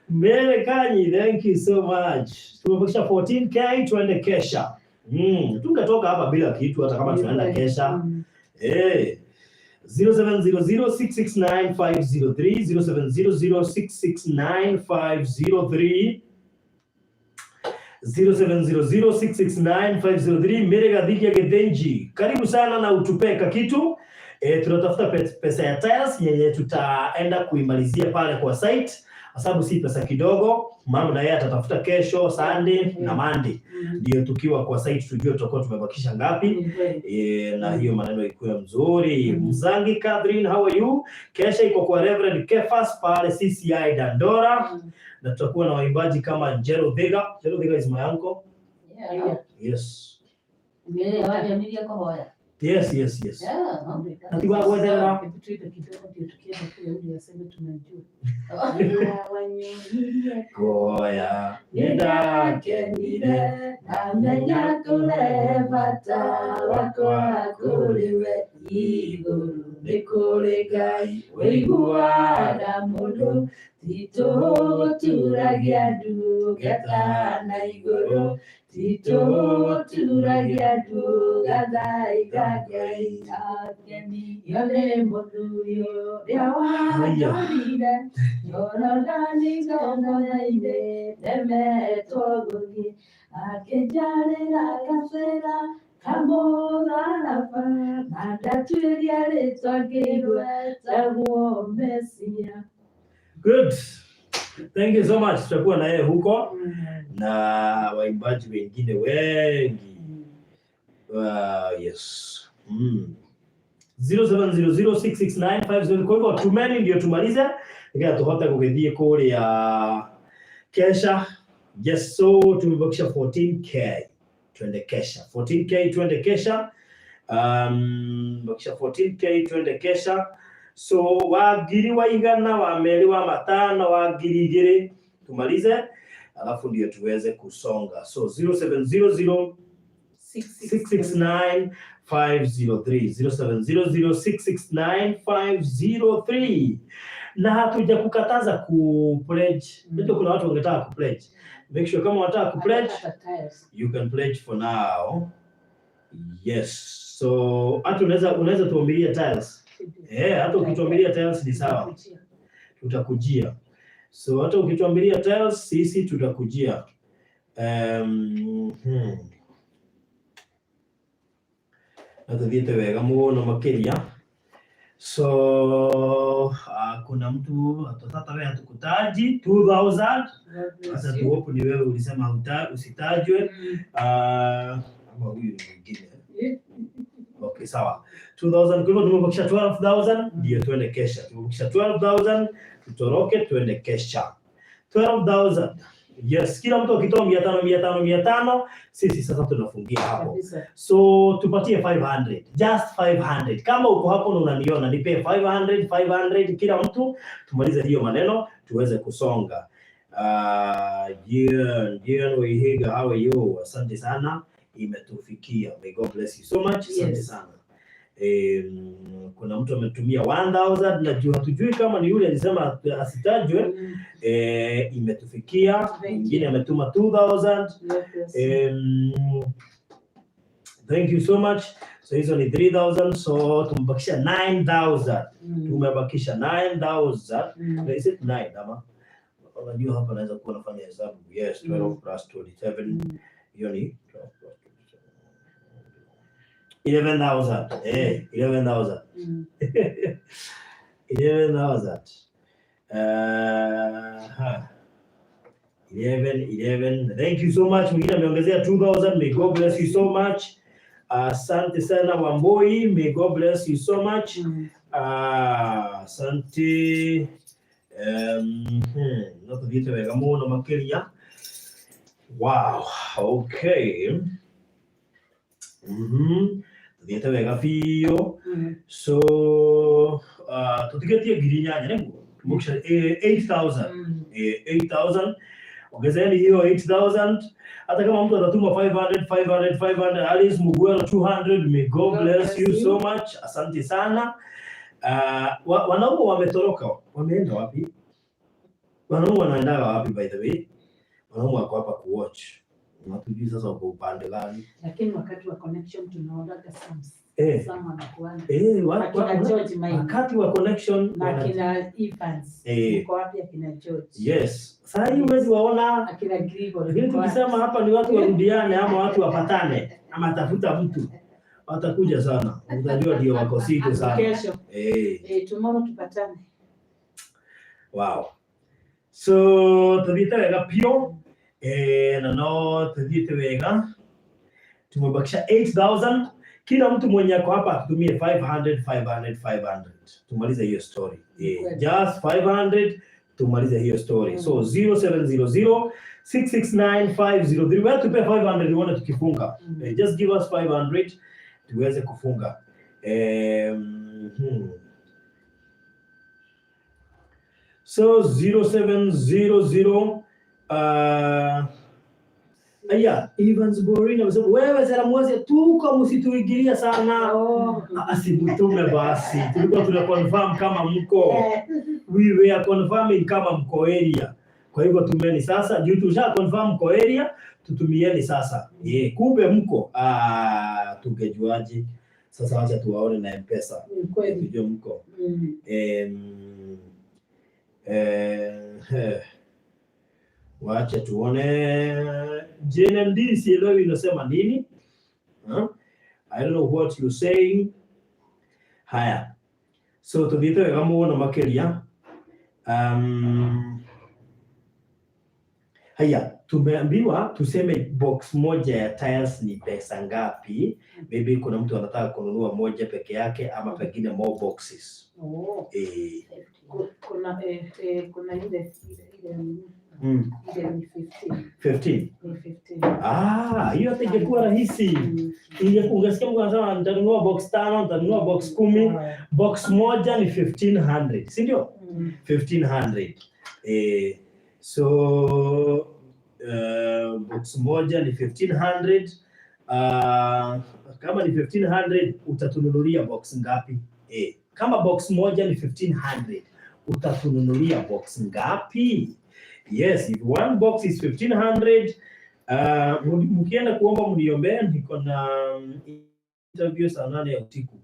Mere Kanyi, thank you so much. Tumebakisha 14K tuende kesha. Tungetoka hapa bila kitu hata kama tunaenda kesha. Eh. 0700669503, 0700669503, 0700669503. Mere Gadhikia Gethenji, karibu sana na utupeka kitu. Tunatafuta pesa ya tiles yenye tutaenda kuimalizia pale kwa site, kwa sababu si pesa kidogo. Mama na yeye atatafuta kesho Sunday na Monday, ndio tukiwa kwa site tujue tutakuwa tumebakisha ngapi. Ni kweli. E, na hiyo maneno ikuwe mzuri. Mzangi Catherine, how are you? Kesha iko kwa Reverend Kefas pale CCI Dandora na tutakuwa na waimbaji kama Jero Vega. Jero Vega is my uncle. Yeah. Yes. Wanyonirie kũhoya. Yes. Yeah. Natiga gweterera. Hebu tuibe kidogo ndio tukienda kule ule aseme tunajua. Wanyonirie Goya nĩndakenire ndamenya kũre bata wakwa kũrĩ we igũrũ nĩ kũrĩ Ngai ũiguaga mũndũ ti tũgũturagia ndungata na igũrũ ti tũgũturagia ndungata Ngai akenio nĩ mũthuri ũrĩa watũrire Jorodani ngombo-inĩ ndemetwo gũthiĩ akĩnjarĩra gacĩra kamũtharaba na ndatuĩria rĩtwa ngĩigua etagwo Mesia. Good. Thank you so much. Tutakuwa na yeye huko na waimbaji wengine wengi. Yes. 07006695 kwa hivyo tumeni ndio tumalize nĩgetha tũhote gũgĩthiĩ kũrĩa kesha. Yes, so tumebakisha 14K twende kesha. 14K twende kesha. Bakisha 14K twende kesha. So wa ngiri, wa igana, wa merĩ, wa matano, wa 2000 tumalize, alafu ndio tuweze kusonga. So 0700 669 503, 0700 669 503. Na hatuja kukataza ku pledge. Najua kuna watu wangetaka ku pledge. Make sure kama wanataka ku pledge, Hata tiles. You can pledge for now. Yes, so hata unaweza tuambilia tiles. Eh, hata ukituambilia tiles ni sawa, tutakujia. So hata ukituambilia tiles sisi tutakujia. Na tuthiĩte wega mũno makĩria. So kuna mtu sasa wewe hatukutaji 2000. Sasa tuhope ni wewe ulisema usitajwe. Ama huyu ni mwingine. Okay, sawa. 2000, kwa hivyo tumebakisha 12,000 ndio tuende kesha. Tumebakisha 12,000 tutoroke tuende kesha. 12,000. Yes, kila mtu akitoa 500, 500, 500, sisi sasa tunafungia hapo. Kabisa. So tupatie 500, just 500. Kama uko hapo na unaniona, nipe 500, 500 kila mtu, tumalize hiyo maneno tuweze kusonga. Jian, Jian Waihiga, how are you? Asante sana, imetufikia. May God bless you so much. Asante sana. Kuna mtu ametumia 1000, najua hatujui kama ni yule alisema asitajwe. Imetufikia. Thank you. Mwingine ametuma 2000. Yes. Thank you so much. So hizo ni 3000, so tumebakisha 9000. Tumebakisha 9000. Is it 9 ama? Unajua hapa naweza kuwa nafanya hesabu. Yes, 12 plus 27. Hiyo ni 12 plus 27. 11,000. Eh, 11,000. 11,000. 11, 11. Thank you so much. Mwingine ameongezea 2000. May God bless you so much. Asante sana Wamboi. May God bless you so much. Asante. No tuthiĩte wega mũno makĩria. Wow. Okay. Tuthiĩte wega biũ. So tũtigĩtie 8,000 nĩguo? Tumebakisha 8000. 8000. Ongezeni hiyo 8000. Hata kama mtu atatuma 500, 500, 500, Alice Mugwero 200, may God bless you so much. Asante sana. Wanaume wametoroka, wameenda wapi? Wanaume wanaendaga wapi, by the way? Wanaume wako hapa kuwatch. Hatujui sasa wako upande gani. Lakini wakati wa connection tunaonaga some some wanakuanga. Akina George Maina. Wakati wa connection Na akina Evans. Mko wapi akina George? Yes. Saa hii huwezi waona. Akina Gregory. Lakini Mko wapi? tukisema hapa ni watu warudiane ama watu wapatane ama tafuta mtu, watakuja sana. Utajua ndio wako siku sana. Kesho. Eh. Tomorrow tupatane. Wow. So tuthiĩte wega biũ, na no tuthiĩte wega, tumebakisha 8000. Kila mtu mwenye ako hapa atutumie 500, 500, 500, tumalize hiyo story. Just 500 tumalize hiyo story. So 0700 669 503. Wewe tupe 500 uone tukifunga. Just give us 500 tuweze kufunga. So 0700, aya, Evans Borin amesema wewe Sarah Mwase, tuko msituingilia sana. Oh. Asimutume basi. Tulikuwa tuna confirm kama mko. We were confirming kama mko area. Kwa hivyo tumeni sasa, juu tusha confirm mko area, tutumieni sasa. Kumbe mko. Ah, tungejuaje? Sasa wacha tuwaone na M-Pesa. Ni kweli. Tujue mko. Wacha tuone JNMD, sielewi inasema nini. Huh? I don't know what you're saying. Haya. So tuthiĩte wega mũno makĩria. Haya, tumeambiwa tuseme box moja ya tiles ni pesa ngapi? Maybe kuna mtu anataka kununua moja peke yake ama pengine more boxes. Oh. Kuna ile ile ni 15. 15. Ni 15. Ah, hiyo hata ingekuwa rahisi. Ungesikia mtu anasema nitanunua box tano, nitanunua box 10. Box moja ni 1500, si ndio? 1500. So box moja ni 1500. Kama ni 1500 utatununulia box ngapi? Kama box moja ni 1500 utatununulia box ngapi? Yes, if one box is 1500, mkienda kuomba mniombee, niko na interview saa 8 ya usiku.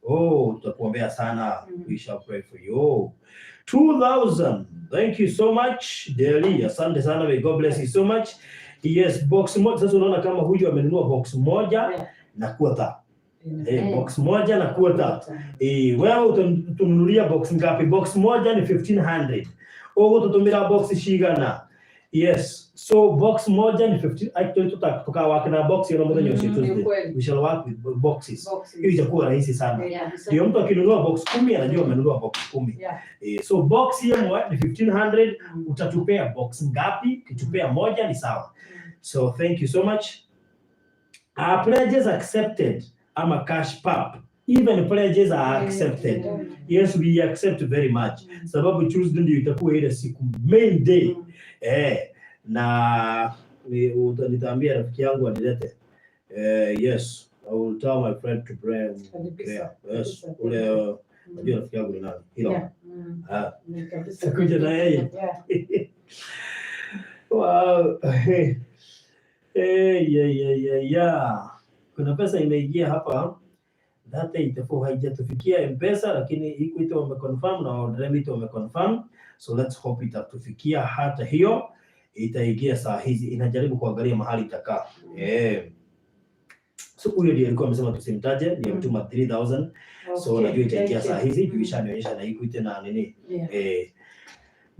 Oh, tutakuombea sana. We shall pray for you. 2000. Thank you so much, Deli. Asante sana. May God bless you so much. Yes, box moja. Sasa unaona kama huyu amenunua box moja na quarter. Box moja na quarter. Wewe utatununulia box ngapi? Box moja ni 1500. Ugututumira box cigana? Yes. So box moja ni 15. Actually tuka na box hiyo muthenya ũcio Tuesday. Kweli. We shall work with boxes. Boxes. Hiyo itakuwa rahisi sana. Kabisa. Ndio mtu akinunua box 10 anajua amenunua box 10. So box hiyo ni 1500. Utatupea box ngapi? Ukitupea moja ni sawa. So thank you so much. Pledges accepted ama cash pap. Even pledges are accepted. Yes, we accept very much. Sababu Tuesday ndio itakuwa ile siku main day. Na nitaambia rafiki yangu anilete. Yes, I will tell my friend to bring. Kabisa. Yeah, yes, Kabisa. ule najua rafiki yangu ni nani? Hilo. Yeah. Ah. Ni kabisa. Takuja na yeye. Wow. Hey, yeah. Kuna pesa imeingia hapa. 3084 haijatufikia M-Pesa, lakini Equity wameconfirm na World wameconfirm, so let's hope itatufikia. Hata hiyo itaingia saa hizi, inajaribu kuangalia mahali itakaa. So huyo ndiye alikuwa amesema tusimtaje, ndiye mtuma 3000. So najua itaingia saa hizi juu ishanionyesha na Equity na nini.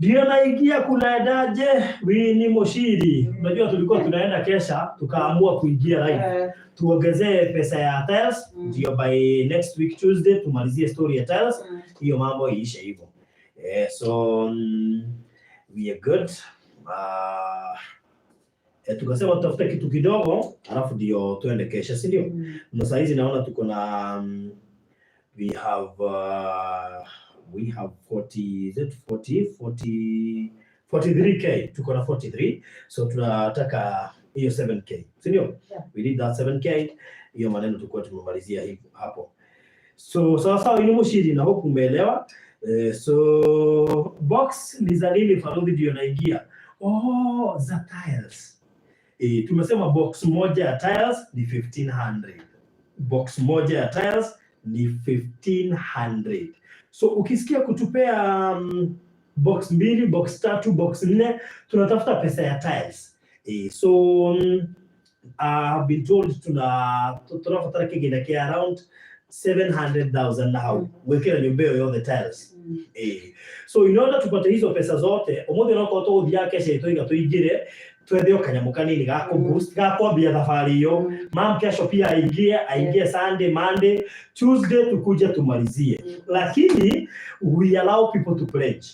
Ndio naingia kunaendaje? Wini Moshiri. Unajua tulikuwa tunaenda kesha, tukaamua kuingia live. Tuongezee pesa ya tiles ndio by next week Tuesday tumalizie story ya tiles, hiyo mambo iishe hivyo. So we are good. Tukasema tutafute kitu kidogo alafu ndio tuende kesha, si ndio? Mm. Na saa hizi naona tuko na we have 40, is it 40 40 43K? Tuko na 43, so tunataka hiyo 7K, si ndio? Yeah. We need that 7K. Hiyo maneno tulikuwa tumemalizia hivyo hapo. So sawa sawa, ini Mushiri, na hope umeelewa. So box ni za nini, Farudhi? Ndio naingia. Oh, za tiles. Tumesema box moja ya tiles ni 1500. Box moja ya tiles ni 1500. So ukisikia kutupea box mbili, box tatu, box nne, tunatafuta pesa ya tiles. So I've been told tũrabatara kĩgĩna kĩa around 700,000 na hau gwĩkĩra nyũmba ĩyo yothe tiles. So in order tupate hizo pesa zote ũmũthĩ no korwo tũgũthiaga kesha tũiga tũingĩre twethe o kanyamũ kanini ga kũ-boost ga kwambia thabarĩ ĩyo. Mam kesho pia aingie Sunday, Monday, Tuesday tukuje tumalizie, lakini we allow people to pledge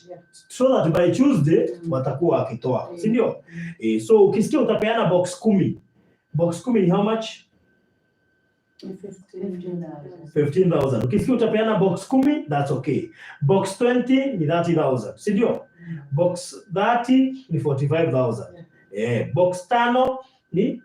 so that by Tuesday watakuwa wakitoa, si ndio? So ukisikia utapeana box 10, box 10 ni how much? 15,000. Ukisikia utapeana box 10, that's okay. Box 20 ni 30,000, si ndio? Box 30 ni 45,000. Box tano ni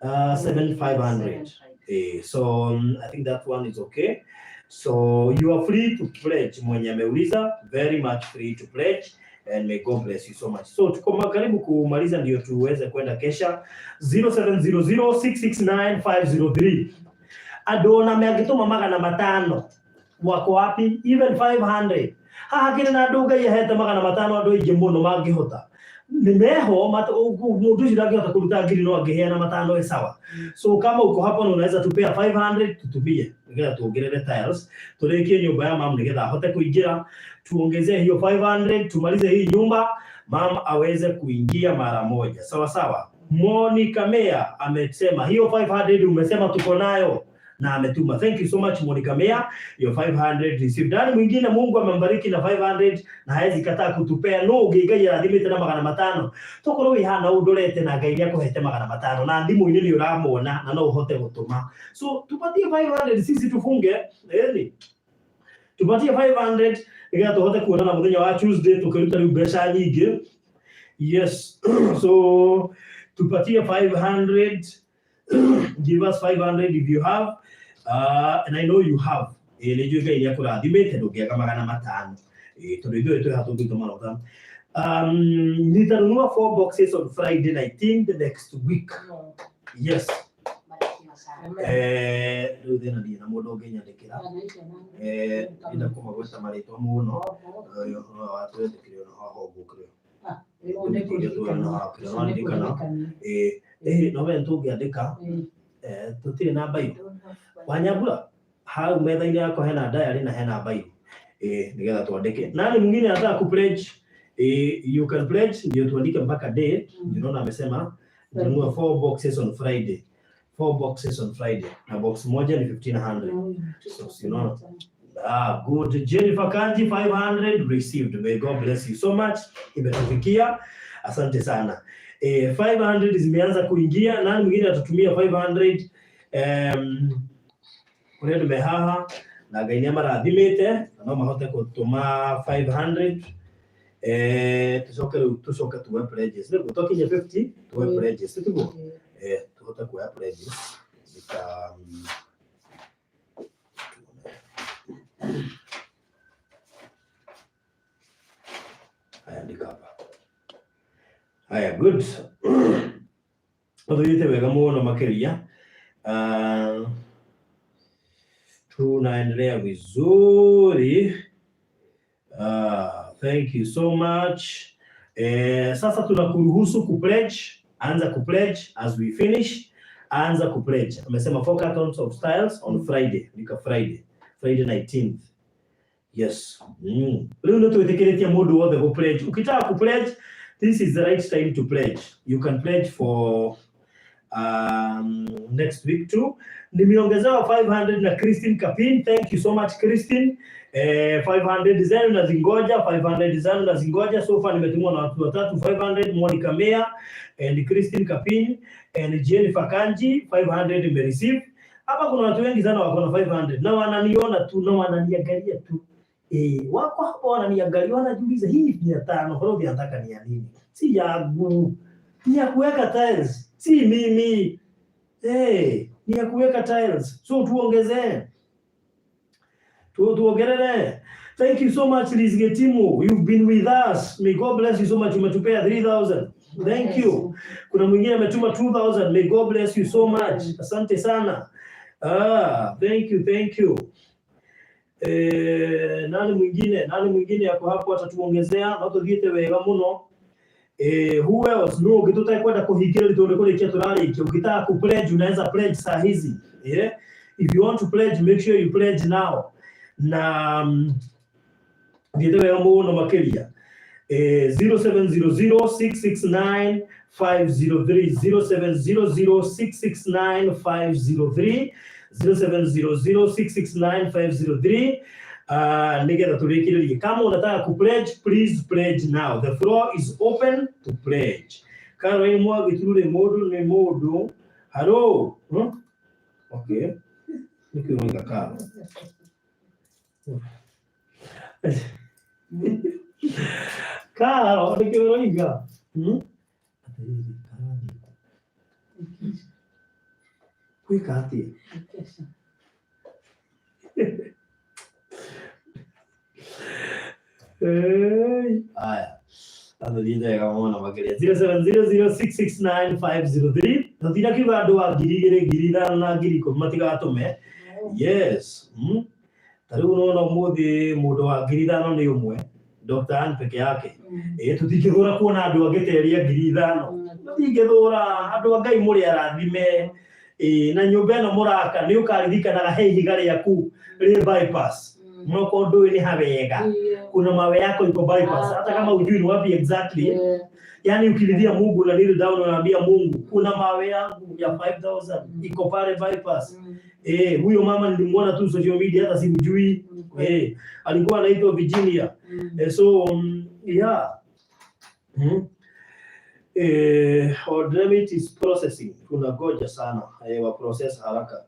7,500. So I think that one is okay. So you are free to pledge. Mwenye ameuliza, very much free to pledge, and may God bless you so much. So tuko karibu kumaliza ndio tuweze kwenda kesha. 0700669503. Andũ ona mangĩtũma 500 wako wapi? Even 500. Haha kĩrĩ na andũ Ngai ahete 500, andũ aingĩ mũno mangĩhota nĩ meho mũndũ ũcio ndangĩhota kũruta ngiri no angĩheana 500 ĩ sawa. So kama uko hapo na unaweza tupea 500, tutumie nĩgetha tuongerere tiles, tũrĩkie nyũmba ya mam nĩgetha ahote kuingira. Tuongezee hiyo 500, tumalize hii nyumba, mam aweze kuingia mara moja. Sawa sawa. Monica Mea amesema hiyo 500 umesema tuko nayo na ametuma. Thank you so much, Monica Mea, your 500 received. Nani mwingine Mungu amembariki na 500 na haezi kataa kutupea? No ũngĩ Ngai arathimĩte na 500, tokorwo wĩ hana ũndorete na Ngai nĩakũhete 500 na thimũ-inĩ nĩ ũramona na no ũhote gũtũma. So tupatie 500 sisi tufunge, ĩni tupatie 500 nĩgetha tũhote kuonana mũthenya wa Tuesday tũkĩruta rĩu mbeca nyingĩ. Yes, so tupatie 500. Give us 500 if you have, and I know you have. Nĩ njũĩ Ngai nĩ akũrathimĩte, ndũngĩaga 500. Tondũ ithuĩ twĩ haha tũngĩtũma 500. Nitanunua four boxes on Friday 19th next week. Yes. Barikiwa sana. Rĩu thĩna ndirĩ na mũndũ ũngĩnyandĩkĩra. Ndĩrenda kũmagweta marĩtwa mũno. Ũyũ watwendekire ona haha ũguo kĩrĩa. No we tũngĩandĩka, tũtirĩ na mbairũ. Wanyambura hau metha-inĩ yakwa hena diary na hena mbairũ, nĩgetha tuandĩke. Nani mwingine anataka kupledge? You can pledge ndio tuandike mpaka day. Ndio amesema nitanunua four boxes on Friday, four boxes on Friday, na box moja ni 1500. So, si unaona? Ah, good. Jennifer Kanji, 500 received. May God bless you so much. Imetufikia. Asante sana. 500 zimeanza kuingia. Nani mwingine atatumia 500? Kũrĩ andũ me haha na Ngai nĩ amarathimĩte na no mahote gũtũma 500. Tucoke rĩu tucoke tuoe pledges. Nĩguo twakinyia 50 tuoe pledges. Tiguo? Tuhote kuoya pledges. Nika tuone. Haya, andika hapa. Haya, good. Ũthiĩte wega mũno makĩria. Tunaendelea vizuri. Thank you so much. Sasa tunakuruhusu kupledge. Anza kupledge as we finish. Anza kupledge. Amesema four cartons of tiles on Friday. Nika Friday. Friday 19th. Yes. Rĩu nĩ twĩtĩkĩrĩtie mũndũ wothe gũ-pledge. Ukitaka kupledge, this is the right time to pledge. You can pledge for next week too. Nimeongezewa 500 na Christine Kapin. Thank you so much, Christine. 500 zenu nazingoja, 500 zenu nazingoja. So far nimetumwa na watu watatu 500, Monica Mea and Christine Kapin and Jennifer Kanji 500 nimereceive. Hapa kuna watu wengi sana wako na 500 na wananiona tu na wananiangalia tu. Wako hapo wananiangalia, wanajiuliza, hii 500 Farodhi anataka ni ya nini? Si yangu. Ni ya kuweka tiles. Si mimi. Ni ya kuweka tiles. So tuongezee. Tuongerere. Thank you so much, Liz Getimu. You've been with us. May God bless you so much. Umetupea 3000. Thank you. Kuna mwingine ametuma 2000. May God bless you so much. Asante sana. Ah, thank you, thank you. Nani mwingine? Nani mwingine yako hapo atatuongezea? No tuthiĩte wega mũno. Who else? No, ũngĩ kuhingĩrĩria tondũ kũrĩkia tũrarĩkia. Ukitaka kupledge unaweza pledge saa hizi. Yeah? If you want to pledge, make sure you pledge now. Na thiĩte wega mũno makĩria. 0700 669 503, 0700 669 503, 0700 669 503, nigetha tũrĩkĩrĩrie. Kama unataka kupledge, please pledge now. The floor is open to pledge. Caroline Mwangi Turure, mũndũ nĩ mũndũ. Hello. Okay, nĩkĩ ũroiga Karo? Karo, nĩkĩ ũroiga? Hmm? Atĩrĩrĩ, karathiĩ kũ? Gwĩka atĩa? Kesha. Hey. Aya. Atũthiĩte wega mũno makĩria. 0700669503. Tũtirakiuga andũ a 2000, 5000 na 10,000 matigatũme. Yes. Ta rĩu ũrona ũmũthĩ mũndũ wa 5000 nĩ ũmwe, Dr. Ann peke yake. Tũtingĩthũra kuona andũ angĩ ta erĩ a 5000. Tũtingĩthũra. Andũ a Ngai, mũrĩ arathime. Na nyũmba ĩno mũraka nĩ ũkaririkanaga he ihiga rĩaku rĩ bypass. Mwako ndũĩ nĩ hawega. Kuna mawe yako iko bypass, hata kama hujui ni wapi exactly. Yani ukililia Mungu na kneel down, unaambia Mungu, kuna mawe yangu ya 5000 iko pale bypass. Huyo mama nilimwona tu social media, hata simjui. Alikuwa anaitwa Virginia. So yeah. Odremit is processing. Tunangoja sana wa process haraka.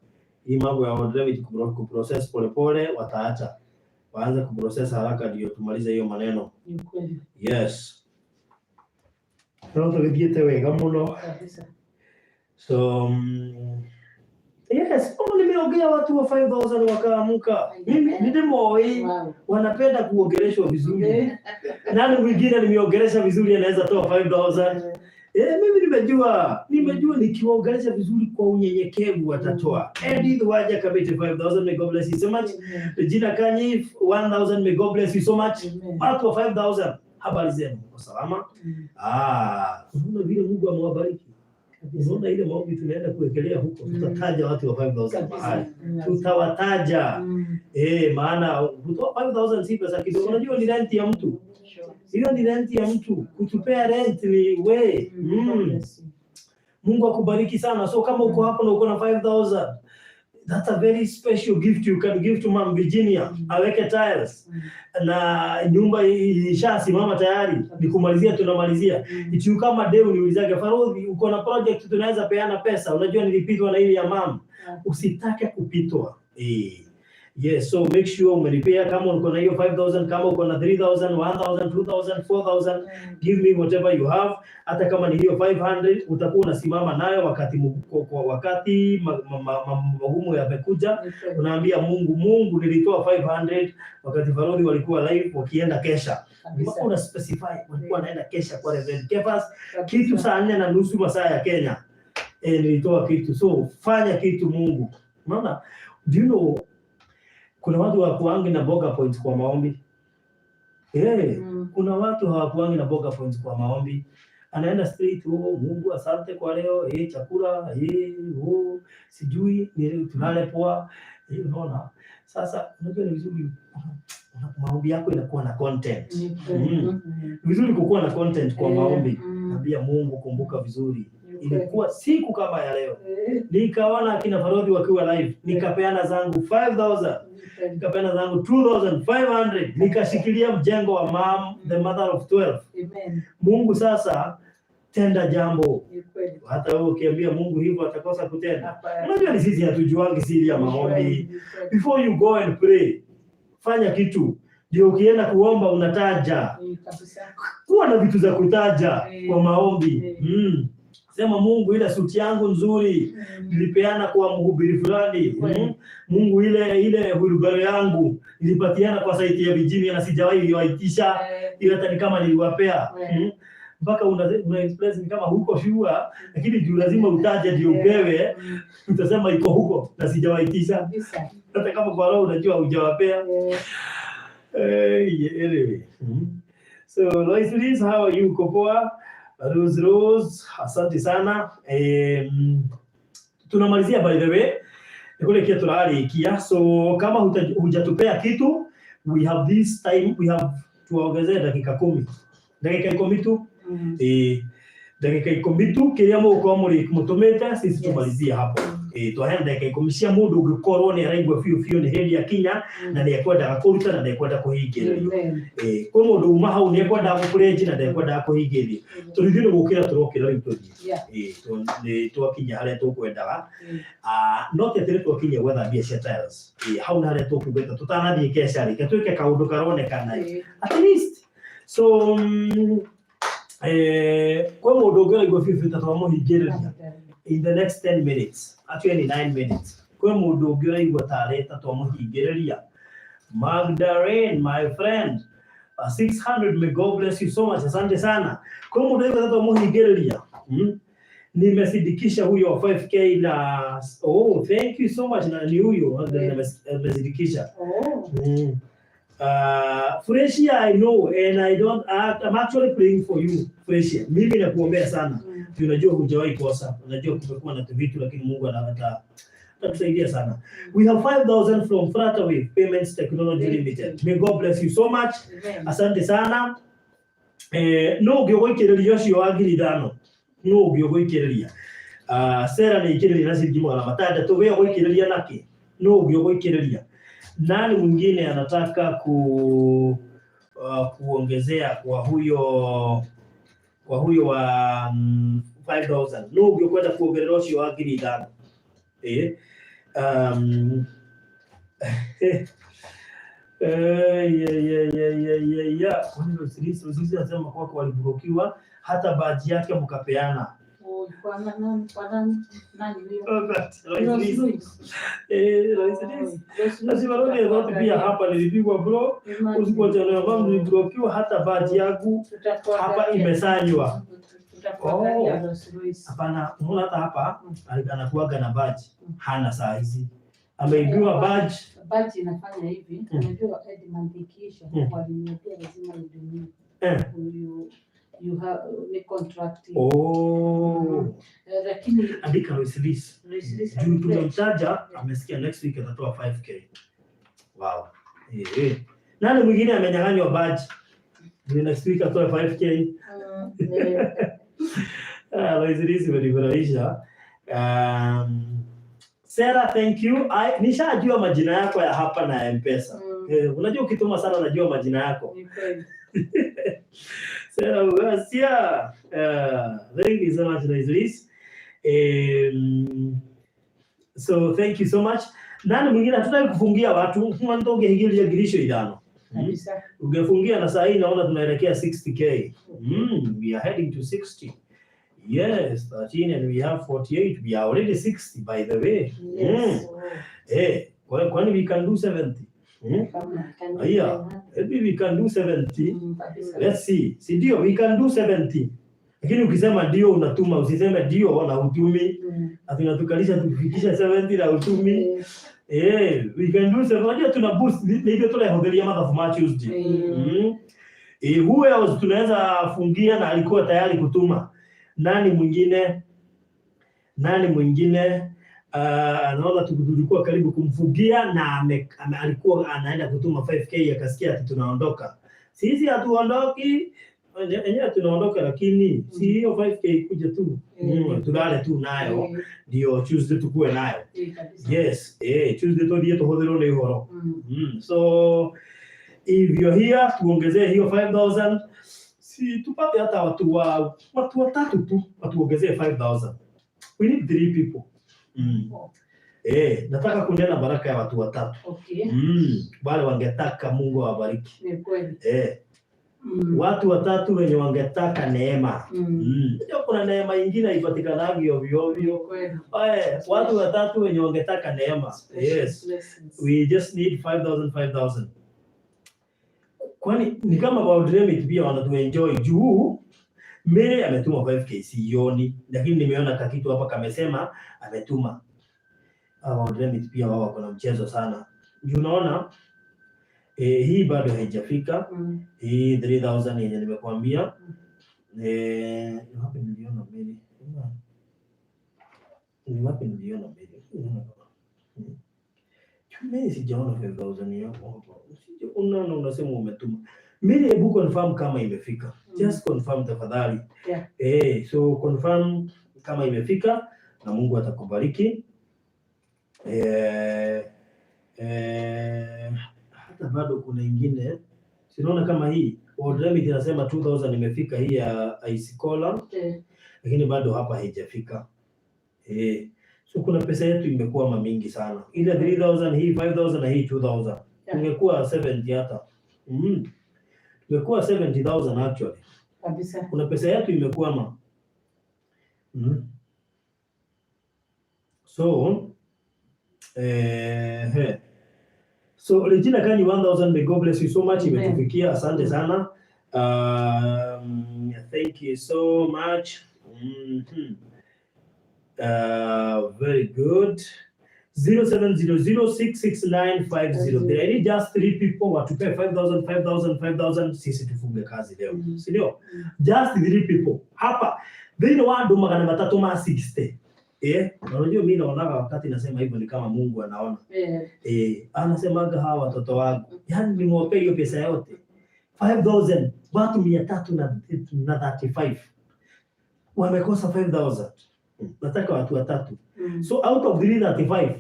Hii mambo ya Odremit kuprocess polepole wataacha. Waanze kuprocess haraka ndio tumalize hiyo maneno. Ni kweli. Yes. No tũgĩthiĩte wega mũno. Kabisa. So yes, kama nimeongea watu wa 5000 wakaamuka. Mimi nilimoe wanapenda kuongeleshwa vizuri. Nani mwingine nimeongelesha vizuri anaweza toa 5000? Mimi nimejua nikiwaongelesha vizuri kwa unyenyekevu watatoa. Edith Waja Kabete 5000, may God bless you so much. Regina Kanyi 1000, may God bless you so much. Watu wa 5000, habari zenu? Mko salama? Ah, unaona vile Mungu amewabariki. Unaona ile maombi tunaenda kuwekelea huko, tutataja watu wa 5000 mahali. Tutawataja. Maana kutoa 5000 si pesa kidogo. Unajua ni rent ya mtu. Hiyo ni rent ya mtu. Kutupea rent ni we. Mungu akubariki sana. So kama uko hapo na uko na 5000, that's a very special gift you can give to Mom Virginia. Aweke tiles. Na nyumba ishasimama tayari. Ni kumalizia, tunamalizia. Ikiwa kama deo niulizage, Farodhi, uko na project tunaweza peana pesa. Unajua nilipitwa na ile ya mam. Usitake kupitwa. Yes, so make sure umelipia kama uko na hiyo 5000, kama uko na 3000, 1000, 2000, 4000, give me whatever you have. Hata kama ni hiyo 500 utakuwa unasimama nayo wakati kwa wakati magumu yamekuja, unaambia Mungu, Mungu nilitoa 500 wakati Farodhi walikuwa live wakienda kesha. Mpaka una specify walikuwa wanaenda kesha kwa Reverend Kefas kitu 4:30 masaa ya Kenya. Nilitoa kitu. So fanya kitu Mungu. Unaona? Do you know Kuna watu hawakuangi na boga points kwa maombi. Kuna watu hawakuangi na boga points kwa maombi. Anaenda straight, "Oh, Mungu asante kwa leo, chakula, oh, sijui ni tulale poa." Unaona? Sasa unajua ni vizuri maombi yako inakuwa na content. Ni kweli. Vizuri kukuwa na content kwa maombi. Naambia Mungu, kumbuka vizuri. Ni kweli. Ilikuwa siku kama ya leo. Nikaona akina Farodhi wakiwa live, nikapeana zangu 5000, Ni kweli. Nikapeana zangu 2500, nikashikilia mjengo wa mam, the mother of 12. Amen. Mungu sasa tenda jambo. Ni kweli. Hata wewe ukiambia Mungu hivyo atakosa kutenda? Hapana. Unajua ni sisi hatujuangi siri ya Ni kweli, maombi. ni kweli. Before you go and pray, fanya kitu ndio ukienda kuomba unataja. Ni kabisa. Kuwa na vitu za kutaja kwa maombi. Sema, "Mungu, ile suti yangu nzuri nilipeana kwa mhubiri fulani." Kweli. "Mungu, ile wheelbarrow yangu nilipatiana kwa site ya Virginia na sijawahi waitisha, hiyo hata ni kama niliwapea." Mpaka una express ni kama huko sure, lakini juu lazima utaje ndio upewe, utasema iko huko na sijawaitisha, hata kama kwa roho unajua hujawapea. Yeah, anyway. So Lois Liz, how are you? Uko poa? Rose Rose, asante sana. Tunamalizia, by the way. Kule kia turarikia. So kama hujatupea kitu, we have this time, we have tuongezee dakika 10. Dakika 10 tu. Dakika 10 tu kiria mugukorwo muri mutumite sisi tumalizie hapo. Twaheana dakika 10 cia mundu ungikorwo ni araigua biũ biũ nĩ hĩndĩ akinya na nĩ ekwendaga kũruta na nĩ ekwenda kũhingĩrĩrio. Amen. Kwĩ mũndũ uma hau nĩ ekwendaga gũpledge na ndekwendaga kũhingĩrĩrio. Tondũ ithuĩ nĩ gũkĩra tũrokĩra rĩu tũthiĩ. Nĩ twakinya harĩa tũkwendaga. Ah, no ti atĩ nĩ twakinya gwetha mbia cia tiles. Hau nĩ harĩa tũkugĩte tũtanathiĩ kesha rĩ, twĩke kaũndũ karonekana at least. So kwĩ mũndũ ũngĩ ũraigua biũ biũ ta twamũhingĩrĩria in the next 10 minutes, actually 9 minutes. Kwĩ mũndũ ũngĩ ũraigua tarĩ ta twamũhingĩrĩria? Magdalene, my friend, 600, may God bless you so much. Asante sana. Kwĩ mũndũ ũraigua ta twamũhingĩrĩria? Nimesindikisha huyo wa 5K na, oh, thank you so much, na ni huyo amesindikisha. Oh. Freshia, I know and I don't I'm actually praying for you, Freshia. Mimi nakuombea sana. Tunajua hujawahi kosa. Unajua kumekuwa na vitu lakini Mungu atatusaidia sana. We have 5000 from Flutterwave Payments Technology Limited. May God bless you so much. Amen. Asante sana. No ũngĩ ũgũikĩrĩria ũcio wa 5,000. No ũngĩ ũgũikĩrĩria. Sera nĩ ikĩrĩria na ciringi 600. We ũgũikĩrĩria naki? No ũngĩ ũgũikĩrĩria? Nani mwingine anataka kuongezea kwa huyo wa 5000? No ũngĩ ũkwenda kuongerera ũcio wa 5,000? Yeah. Kwani Rosisi anasema kwako waliblokiwa hata baji yake mkapeana. Oh, kwa nani, kwa nani, nani huyo? Rose Rose. Rose. Rose. Nasema Rose zote pia hapa nilipigwa block usiku wa jana wangu, niliblokiwa hata baji yangu hapa imesanywa. Tutakuangalia, Rose Louis. Hapana, unaona hata hapa anakuaga na badge. Hana saa hizi. Ameibiwa badge. Badge inafanya hivi, unajua Edmund ikiisha, waliniambia lazima nidumie. You have ni contract. Oh. Lakini Andika Lois Lis. Lois Lis Juu alipledge. tumemtaja, amesikia next week atatoa 5K. Wow. Nani mwingine amenyang'anywa badge? Ndio next week atoe 5K. Ah, Lois Lis imenifurahisha. Sarah, thank you. Nishajua majina yako ya hapa na M-Pesa. Unajua ukituma sana najua majina yako. Ni kweli. Sarah Ugasia. Thank you so much, Lois Lis. So thank you so much. Nani mwingine? Hatutaki kufungia watu. Mtu ungehigiria girisho idano. Kabisa. Ungefungia na saa hii naona tunaelekea 60K. We are heading to 60. Yes, 13 and we have 48. We are already 60, by the way. Yes. Kwani we can do 70? Kama Can Aya. Maybe we can do 70. Kabisa. Let's see. Si ndio we can do 70. Lakini ukisema ndio unatuma, usiseme ndio na utumi. Ati unatukalisha tufikisha 70 na utumi. We can do seven. Unajua tuna boost ni hivyo tunahudhuria mathabu ma Tuesday. Who else tunaweza fungia na alikuwa tayari kutuma? Nani mwingine? Nani mwingine? Naona tulikuwa karibu kumfungia na alikuwa anaenda kutuma 5K akasikia ati tunaondoka. Sisi hatuondoki. Enyewe tunaondoka lakini si hiyo 5K kuja tu. Tulale tu nayo ndio Tuesday tukue nayo. Kabisa. Yes, Tuesday tuthie tuhuthirwo ni uhoro. So if you're here tuongezee hiyo 5000, si tupate hata watu watatu tu watuongezee 5000. We need three people. Nataka kunena baraka ya watu watatu. Wale wangetaka Mungu awabariki. Ni kweli. Watu watatu wenye wangetaka neema. Unajua kuna neema ingine haipatikanagi ovyo ovyo. Kweli. Watu watatu wenye wangetaka neema. Special Yes. blessings. We just need 5000 5000. Kwani ni kama World Remit pia wanatuenjoy juu Mary ametuma 5K sioni, lakini nimeona kakitu hapa kamesema ametuma. World Remit pia wao wako na mchezo sana. Juu unaona hii bado haijafika. Hii 3000 yenye nimekuambia. Ni wapi niliona Mary? Ni wapi niliona Mary? Mimi sijaona 5000 yako hapa. Unaona unasema umetuma. Mimi hebu confirm kama imefika. Just confirm tafadhali. So confirm kama imefika na Mungu atakubariki. Hata bado kuna ingine. Sinaona kama hii World Remit inasema 2000 imefika hii ya Isikola, lakini bado hapa haijafika. So kuna pesa yetu imekuwa mingi sana. Ile 3000, hii 5000 na hii 2000. Tungekuwa 70 hata. Tungekuwa 70,000 actually. Kabisa. Kuna pesa yetu imekwama. So So Regina Kanyi 1000, may God bless you so much. Amen. Imetufikia, asante sana. Thank you so much. Very good. 0700669503. I need just three people watupe 5000 5000 5000, sisi tufunge kazi leo. Si ndio? Just three people. Hapa thĩinĩ wa andũ magana matatũ ma 60. Na unajua mimi naonaga wakati nasema hivyo ni kama Mungu anaona. Anasemaga hawa watoto wangu. Yaani nimewapea hiyo pesa yote. 5000 watu 335 wamekosa 5000. Nataka watu watatu. So out of 335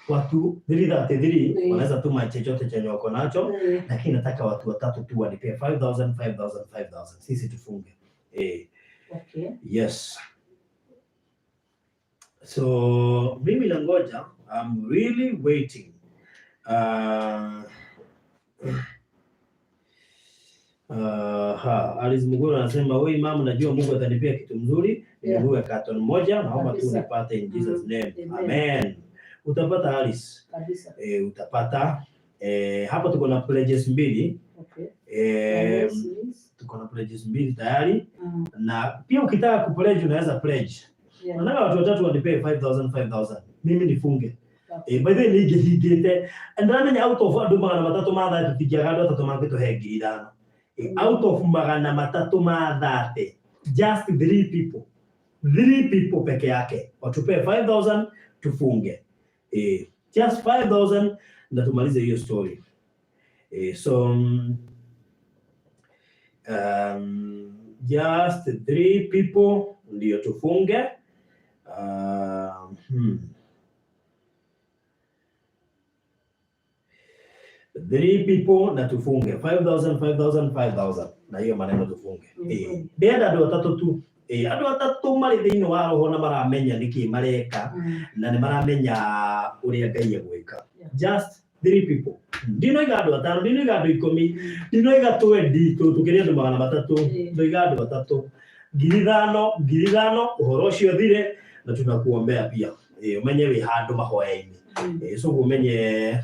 watu 333 wanaweza tuma chochote chenye wako nacho, lakini nataka watu watatu tu wanipee 5000 5000 5000, sisi tufunge. Yes. So mimi nangoja, I'm really waiting. Ha, Alice Muguru anasema wewe mama, najua Mungu atanipea kitu mzuri, ninunue carton moja, naomba tu nipate in Jesus name. Amen. Amen. Utapata Alice. Kabisa. Utapata. Hapa tuko na pledges mbili. Yes, yes. Tuko na pledges mbili tayari. Na pia ukitaka kupledge unaweza pledge. Nataka watu watatu wanipee 5000 5000. Mimi nifunge. By the way ningĩhingĩte ndĩramenya out of andũ magana matatũ ma 30 tũtingĩaga andũ atatũ mangĩtũhe 5,000. Out of magana matatũ ma 30, just three people, three people peke yake watupee 5000 tufunge. Just 5000 na tumalize hiyo story. So just three people ndio tufunge. Three people na tufunge 5000 5000 5000 na hiyo maneno tufunge. Ndĩrenda andũ atatũ tu. Andũ atatũ marĩ thĩinĩ wa roho na maramenya nĩkĩ mareka na nĩ maramenya ũrĩa Ngai egwĩka. Just three people. Ndinoiga andũ atano, ndinoiga andũ 10, ndinoiga 20, tũkĩrĩ andũ magana matatũ, ndoiga andũ atatũ. 5,000, 5,000, ũhoro ũcio ũthire na tunakuombea pia. Ũmenye wĩ handũ mahoya-inĩ. So ũmenye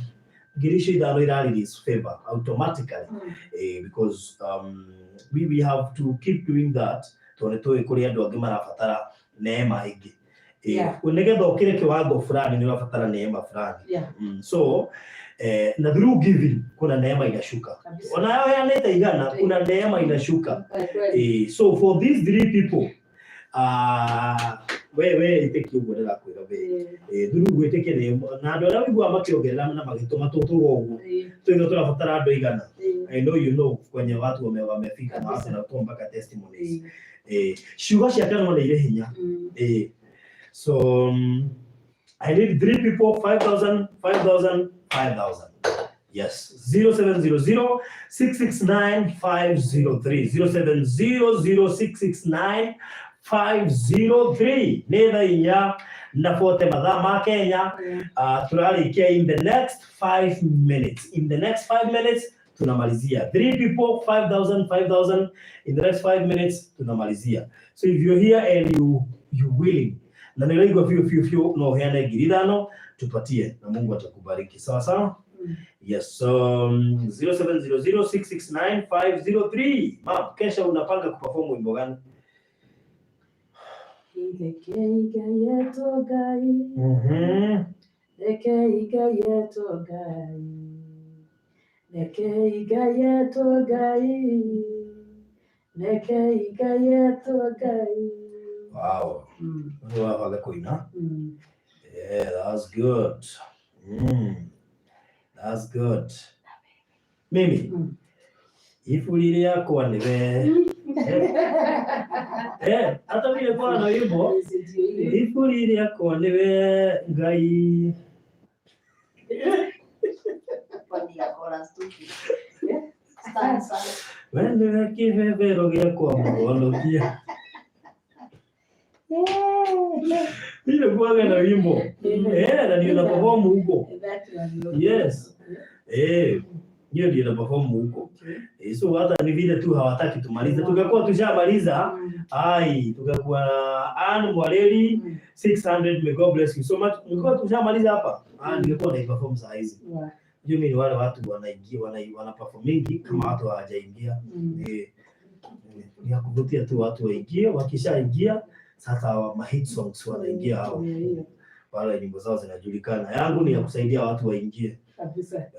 5,000 ira release favor automatically. Because we have to keep doing that tondũ nĩ tũĩ kũrĩ andũ angĩ marabatara neema ĩngĩ. Nigetha ũkĩre kiwango fulani nĩ ũrabatara neema fulani. So na through giving kuna neema inashuka. Onayo heanĩte igana, kuna neema inashuka. So for these three people, we ĩtĩkia ũguo ndĩrakwĩra we. Through gwĩtĩkia nĩ na andũ arĩa ũiguaga makĩongerera na magĩtũma tũtũga ũguo, tũigua tũrabatara andũ igana. I know you know kwenye watu wamefika na watu wanatoa mpaka testimonies. Ciugo cia kanua nĩ irĩ hinya. So I need three people, 5,000, 5,000, 5,000. Yes, 0700 669 503. 0700 669 503. Nĩ thaa 4:40 mathaa ma Kenya. Turarĩkia in the next 5 minutes. In the next 5 minutes tunamalizia. Three people, 5,000, 5,000. In the next 5 minutes tunamalizia. So if you're here and you willing na nĩ ũraigua biũ biũ biũ no ũheane 5,000, tupatie na Mungu atakubariki. Sawa sawa? Mm. Yes, 0700669503. Mam, kesha unapanga kuperform wimbo gani? Reke igayetwo Ngai. Reke igayetwo Ngai. Reke igayetwo Ngai. Reke igayetwo Ngai. Wow. Wabanga kuina? Yeah, that's good. That's good. Mimi, iburi rĩakwa nĩwe. Hata vile kwa na wimbo Ndio hiyo. Iburi rĩakwa nĩwe Ngai. Kwani ya chorus tu. Stanza. We nĩwe kĩbebero gĩakwa mũhonokia. Ile kuwaga na wimbo. Na ndio na perform huko. That one. Yes. Hiyo ndio na perform huko. So hata ni vile tu hawataki tumalize. Tungekuwa tushamaliza, ai, tungekuwa Ann Mwareri 600, may God bless you so much. Tungekuwa tushamaliza hapa. Ah, ningekuwa na perform saa hizi. Unajua mimi ni wale watu wanaingia, wana perform mingi kama watu hawajaingia. Ni ya kuvutia tu watu waingie, wakishaingia sasa ma hit songs wanaingia hao. Ndio hiyo. Wale nyimbo zao zinajulikana. Yangu ni ya kusaidia watu waingie. Kabisa.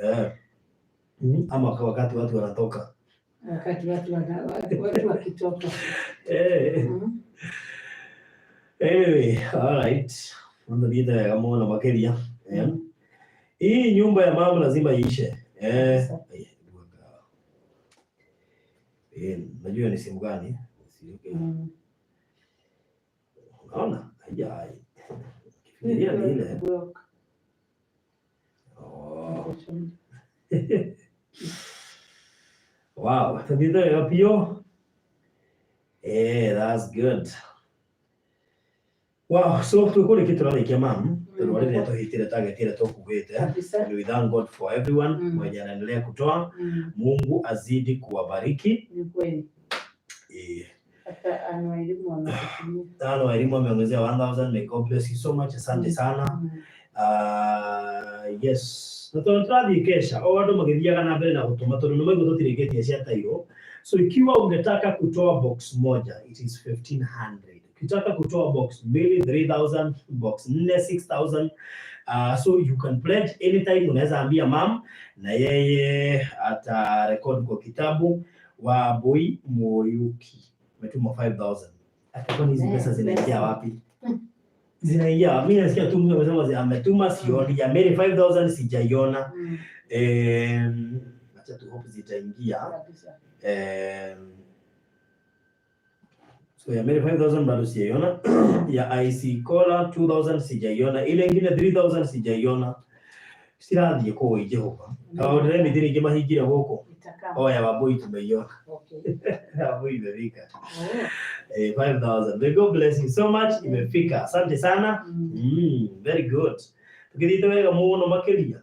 Ama kwa wakati watu wanatoka. Wakati watu wakitoka. Anyway, all right. Mambo thiĩte wega mũno makĩria. Hii nyumba ya mama lazima iishe. Kabisa. Najua ni simu gani? Unaona? Haija. Kifikiria ni ile. Broke. Oh. Wow, tuthiĩte wega biũ. That's good. Wow, so twĩkũrĩkia tũrarĩkia, mam, tondũ rĩrĩa tũhĩtire target ĩrĩa tũkugĩte. Kabisa. And we thank God for everyone mwenye anaendelea kutoa. Mungu azidi kuwabariki. Ni kweli. Hata ana elimu wamekutumia. Tano elimu ameongezea 1000. May God bless you so much. Asante sana. Yes. Na tondũ tũrathiĩ kesha o andũ magĩthiaga na mbere na gũtũma, tondũ nĩ maigua tũtirĩkĩtie cia tairo. So ikiwa ungetaka kutoa box moja, it is 1500. Ukitaka kutoa box mbili, 3000, box nne, 6000. So you can pledge anytime. Unaweza ambia mam na yeye ata record kwa kitabu. Wa Boy Muriuki umetuma 5000. Atakuwa hizi pesa zinaingia wapi? Zinaingia wapi? Mimi nasikia tu mtu amesema ametuma, sioni ya Mary 5000, sijaiona. Acha tu hope zitaingia. Kabisa. So ya Mary 5000 bado sijaiona. Ya IC Cola 2000 sijaiona. Ile ingine 3000 sijaiona. Cirathiĩ kũu Jehova. Tondũ ndĩremithĩ rĩngĩ mahingire gũkũ. Itakaa. Oh, ya Wambui tumeiona. Ya Wambui imefika. 5000. May God bless you so much. Imefika. Asante sana. Very good. Tukithiĩte wega mũno makĩria.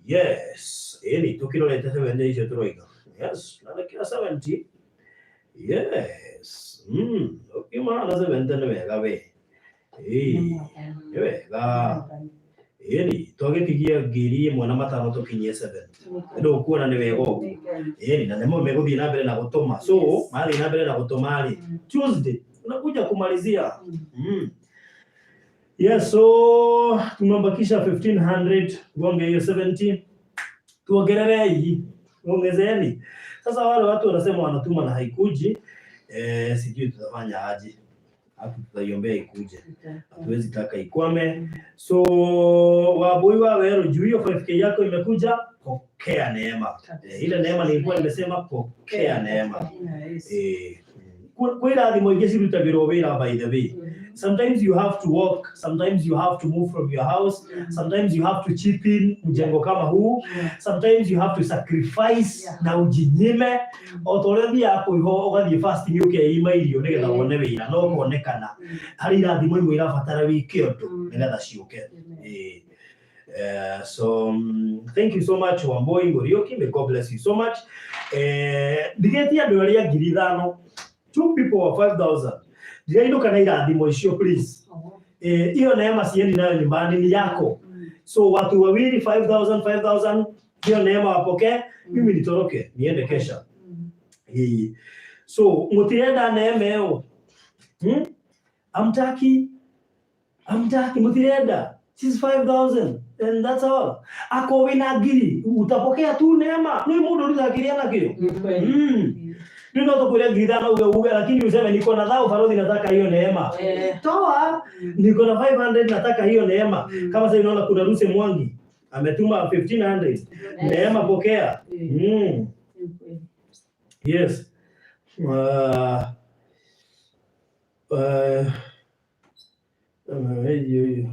Yes. Ĩni tukirorete 70 icio tũroiga. Yes, na kila 70. Yes. Ukiuma na 70 nĩ wega we. Ĩĩ, nĩ wega. Ĩni twagĩtigia 1500 tũkinyie 7. Ndũkuona nĩ wega ũguo. Ĩni na nĩmo megũthiĩ na mbere na gũtũma. So, mathiĩ na mbere na gũtũma rĩ, Tuesday unakuja kumalizia. Yes, so tumebakisha 1500 gonge hiyo 70, tuongererei, ongezeni. Sasa wale watu wanasema wanatuma na haikuji, sijui tutafanya aje. Hapo tutaiombea ikuje, hatuwezi taka ikwame. So Wambui wa Weru, juu hiyo 5K yako imekuja, pokea neema. Ile neema nilikuwa nimesema, pokea neema. Kwĩ irathimo ingĩ cirutagĩrwo wĩra, by the way. Sometimes you have to walk, sometimes you have to move from your house, sometimes you have to chip in mjengo kama huu, sometimes you have to sacrifice na ujinyime o ta ũrĩa ũthiaga kwĩho ũgathiĩ fasting, ũkeima irio nĩgetha wone wĩra no ũkonekana. Harĩ irathimo imwe irabatara wĩke ũndũ nĩgetha ciũke. So thank you so much, Wambui Muriuki. May God bless you so much. Ndigĩtie andũ arĩa 5,000, two people or 5000, ndirainũka na irathimo icio, please. Hiyo neema siendi nayo nyumbani, ni yako. So watu wawili 5000 5000, hiyo neema wapokee, mimi nitoroke niende kesha. So mutirenda neema ĩyo? Hmm? Amtaki, amtaki, mutirenda? She's 5000 and that's all. Ako wĩna ngiri, utapokea tu neema. Nĩ mũndũ ũrutaga nakĩo. Nĩ no tũkwĩre 5,000 uge uge, lakini useme niko na thao, Farodhi, nataka hiyo neema. Toa, niko na 500, nataka hiyo neema. Kama sasa unaona kuna Ruse Mwangi ametuma 1500. Neema pokea. Yes. Hiyo hiyo.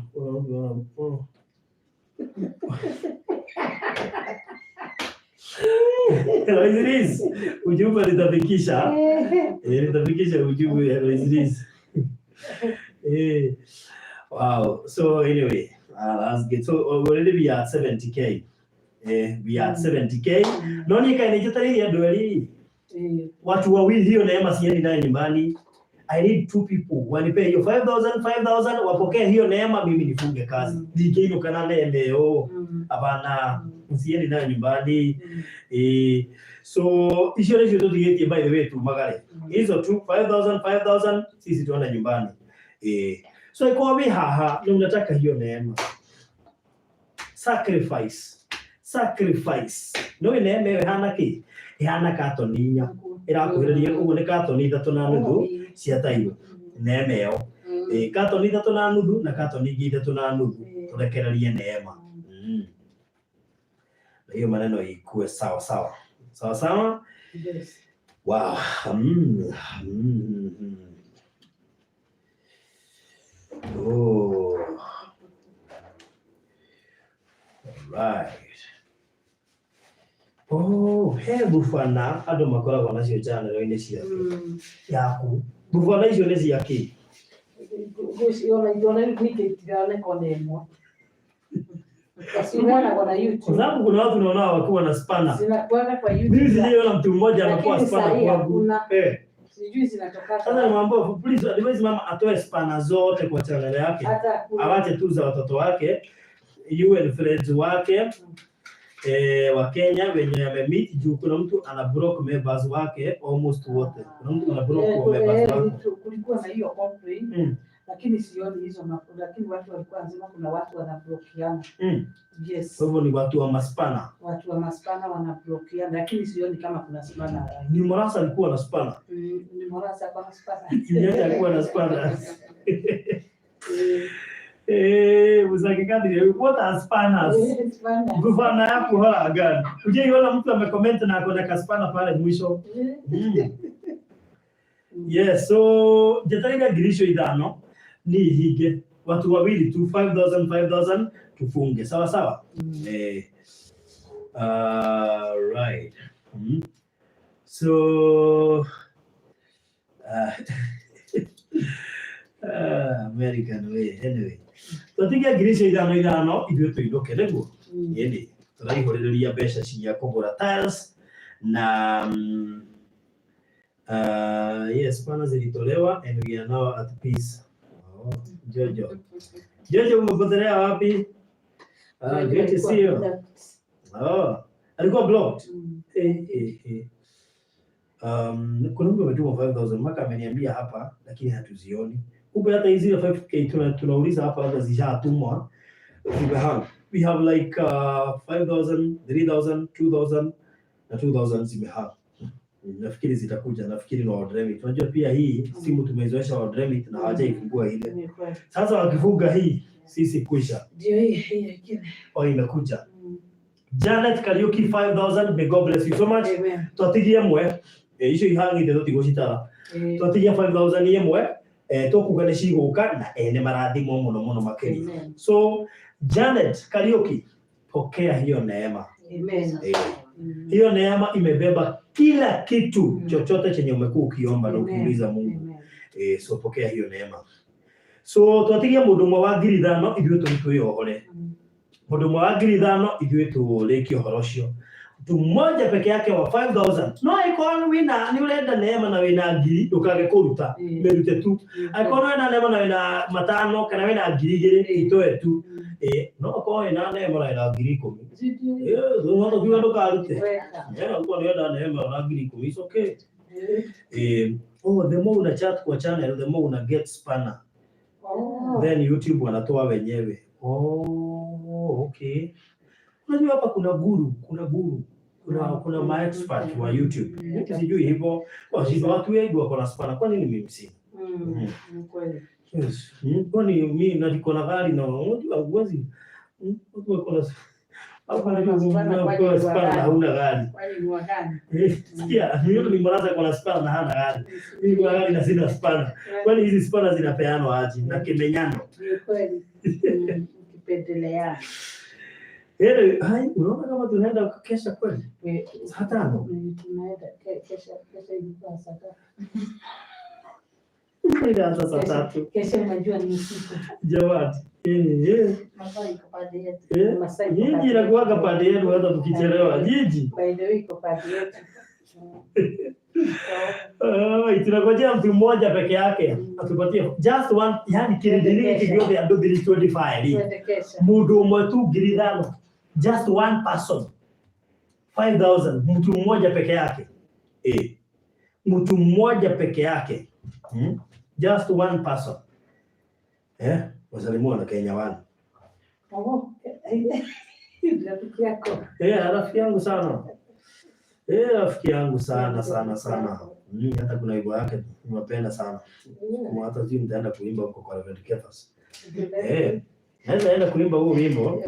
Eloise, ujumbe nitafikisha. Nitafikisha ujumbe, Eloise. Wow. So anyway, that's good. So already we are at 70K. We are at 70K. No niĩ kaĩ nĩnjetereire andũ erĩ, watu wawili, hiyo neema siendi nayo nyumbani. I need two people wanipe hiyo 5000 5000, wapokee hiyo neema, mimi nifunge kazi. Ndingĩinũka na neema ĩyo. Hapana, siendi nayo nyumbani. So icio nĩcio tũtigĩtie, by the way, tumagare hizo tu 5000 5000, sisi tuende nyumbani. So iko wĩ haha na unataka hiyo neema, sacrifice, sacrifice. No neema ĩyo ĩhana kĩ? Ĩhana katoni inya ĩrakuhĩrĩria ũguo, nĩ katoni ithatũ na nuthu cia tairo neema ĩyo. Katoni ithatũ na nuthu na katoni ingĩ ithatũ na nuthu, tũrekererie neema. Na hiyo maneno ikuwe sawa sawa sawa sawa. Yes. Wow. Oh. Right. Oh, he thubana andũ makoragwo nacio channel-inĩ ciake yaku. Thubana icio nĩ cia kĩ? Ona ningĩ itironeka ona ĩmwe. Ciheanagwo na Kwa YouTube. sababu kuna watu naona wakiwa na spana. Zinakuanga kwa Mimi YouTube. sijaiona mtu mmoja amekuwa Lakini spana sahi kwangu. hakuna. Sijui zinatoka. Sasa nimwambia, please advise mama atoe spana zote kwa channel yake. Hata hakuna. Awache tu za watoto wake, you and friends wake, wa Kenya wenye amemeet, juu kuna mtu ana block members wake almost wote. Kuna mtu ana block wa members wake. Kulikuwa na hiyo complaint, lakini sioni hizo lakini watu walikuwa wanasema kuna watu wanablokiana. Yes. Kwa hivyo ni watu wa maspana. Watu wa maspana wanablokiana, lakini sioni kama kuna spana. Ni Morasa alikuwa na spana. Ni Morasa kwa spana. Kenyatta alikuwa na spana. Muzaki Kadri, what are spanners? Spana. Guvana yako hora gani? Ujaiona mtu amecomment na akona kaspana pale mwisho? Yes, so njetereire 5,000 ni hinge watu wawili tu 5000 5000, tufunge sawa sawa. Right. So American way, anyway. Twatige 5,000 5,000 ithuĩ tũinũke nĩguo. Ĩni tũraihũrĩrĩria mbeca cia kũgũra tiles na yes, pana zilitolewa and we are now at peace. Oh, Jojo. Jojo, umepotelea wapi? Great to see you. Oh, alikuwa blocked. Eh. Kuna mtu ametuma 5000 maka ameniambia hapa lakini hatuzioni. Kumbe hata hizi 5K tunauliza hapa hata zishatumwa zimehang. We have like 5000, 3000, 2000 na 2000 zimehang. Nafikiri zitakuja, nafikiri na Worldremit. Unajua pia hii simu tumeizoesha Worldremit na hawajaifungua ile. Ni kweli. Sasa wakifunga hii sisi kwisha. Ndio hii hii ingine. Oh, imekuja. Janet Kariuki 5000, may God bless you so much. Amen. Twatigie mwe icio ihang'ite tũtigũcitara. Twatigia 5000 ĩmwe, tũkuga nĩ cigũka na ene marathimwo mũno mũno makĩria. Amen. So Janet Kariuki, pokea hiyo neema. Amen. Hiyo neema imebeba kila kitu chochote chenye umekuwa ukiomba na ukiuliza Mungu. Amen. So pokea hiyo neema. So twatigia mũndũ ũmwe wa 5,000 ithuĩ tũu twĩyohore. Mũndũ ũmwe wa 5,000 ithuĩ tũrĩkie ũhoro ũcio. Mtu mmoja peke yake wa 5000. No angĩkorwo wĩna nĩ ũrenda neema na wĩna ngiri ndũkage kũruta, mĩrute tu. Angĩkorwo wĩna neema na wĩna 5 kana wĩna 2,000 itoe tu. No ũkorwo wĩna neema na wĩna 10,000. No tũkiuga ndũkarute. Ũkorwo nĩ ũrenda neema na 10,000, it's okay. Oh, the more una chat kwa channel, the more una get spanner. Oh. Then YouTube wanatoa wenyewe. Oh, okay. Unajua hapa kuna guru, kuna ma expert wa YouTube. Mimi sijui hivyo. Kwa sababu watu wengi wako na spanner. Kwa nini mimi sina? Ni kweli. Yes. Kwani mimi na niko na gari na unajua huwezi watu wako na hapo na spanner, kwani na ni spanner wa na huna gari. Kwani ni wa gani? Sikia, mimi ni mwanza kwa na spanner na hana gari. Mimi kwa gari na sina spanner. Kwani hizi spanner zinapeanwa aje na kimenyano? Ni kweli. Ukipendeleana. Hai, unaona kama tunaenda kesha kweli? Saa 5. Tunaenda kesha, kesha ilikuwa saa tatu. Inaanza saa 3. Kesha unajua ni usiku. Jamani. Masaa iko pande yetu. Masaa iko Nyinyi pande inakuwaga yetu. pande yenu hata tukichelewa. Nyinyi. By the way iko pande yetu. Tunangojea mtu mmoja peke yake atupatie just one, yani kiridiriki kigothe andu 325. Twende kesha. Mundu umwe tu 5,000. Just one person. 5,000 mtu mmoja peke yake. Mtu mmoja peke yake. Just one person. Wasalimu na Kenya one. Oh, rafiki yako. Rafiki yangu sana. Rafiki yangu sana sana sana. Hata kuna wimbo yake nimependa sana. Kuma hata sijui nitaenda kuimba huko kwa Reverend Kefas. Naweza enda kuimba huo wimbo.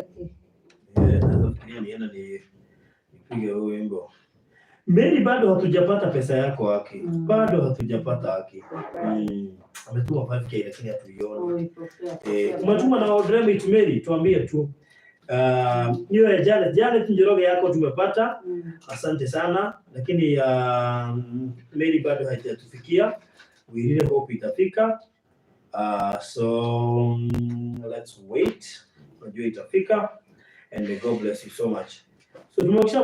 Naweza fikiria nienda nipige huo wimbo. Mimi bado hatujapata pesa yako haki. Bado hatujapata haki. Ametuma 5K lakini hatuioni. Umetuma na Worldremit Mary, tuambie tu. Hiyo ya Janet Njoroge yako tumepata. Asante sana, lakini Mary bado haijatufikia. We really hope itafika. So let's wait. Unajua itafika and may God bless you so much. So tumekisha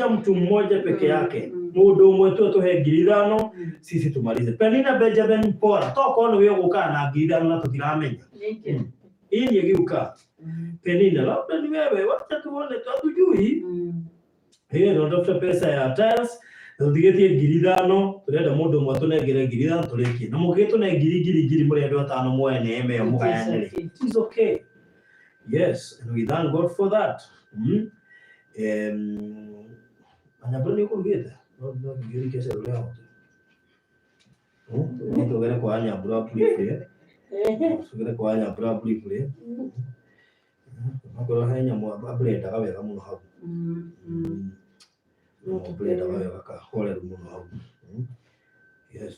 mtu mmoja peke yake. Mundu umwe tu atuhe 5,000 sisi tumalize. Penina Benjamin Pora toko ni wewe guka na 5,000 na tutiramenya. Hii ni geuka. Penina labda ni wewe, wacha tuone tu hatujui. Hiyo ndio tafuta pesa ya tiles. Tutigetie 5,000 turenda mundu umwe atunengere 5,000 turikie. Na mugitune ngiri ngiri ngiri muri andu atano muoe neema ĩyo mugayanĩre. It is okay. Yes, and we thank God for that. Anyabura nĩ ũkũrugĩte? No ngiri kesha rũrĩa hote. Tũgere kwa Anyabura briefly. Tũgere kwa Anyabura briefly. Akorwo he nyamũ ablendaga wega mũno hau. Ablendaga wega kahoreru mũno hau. Yes.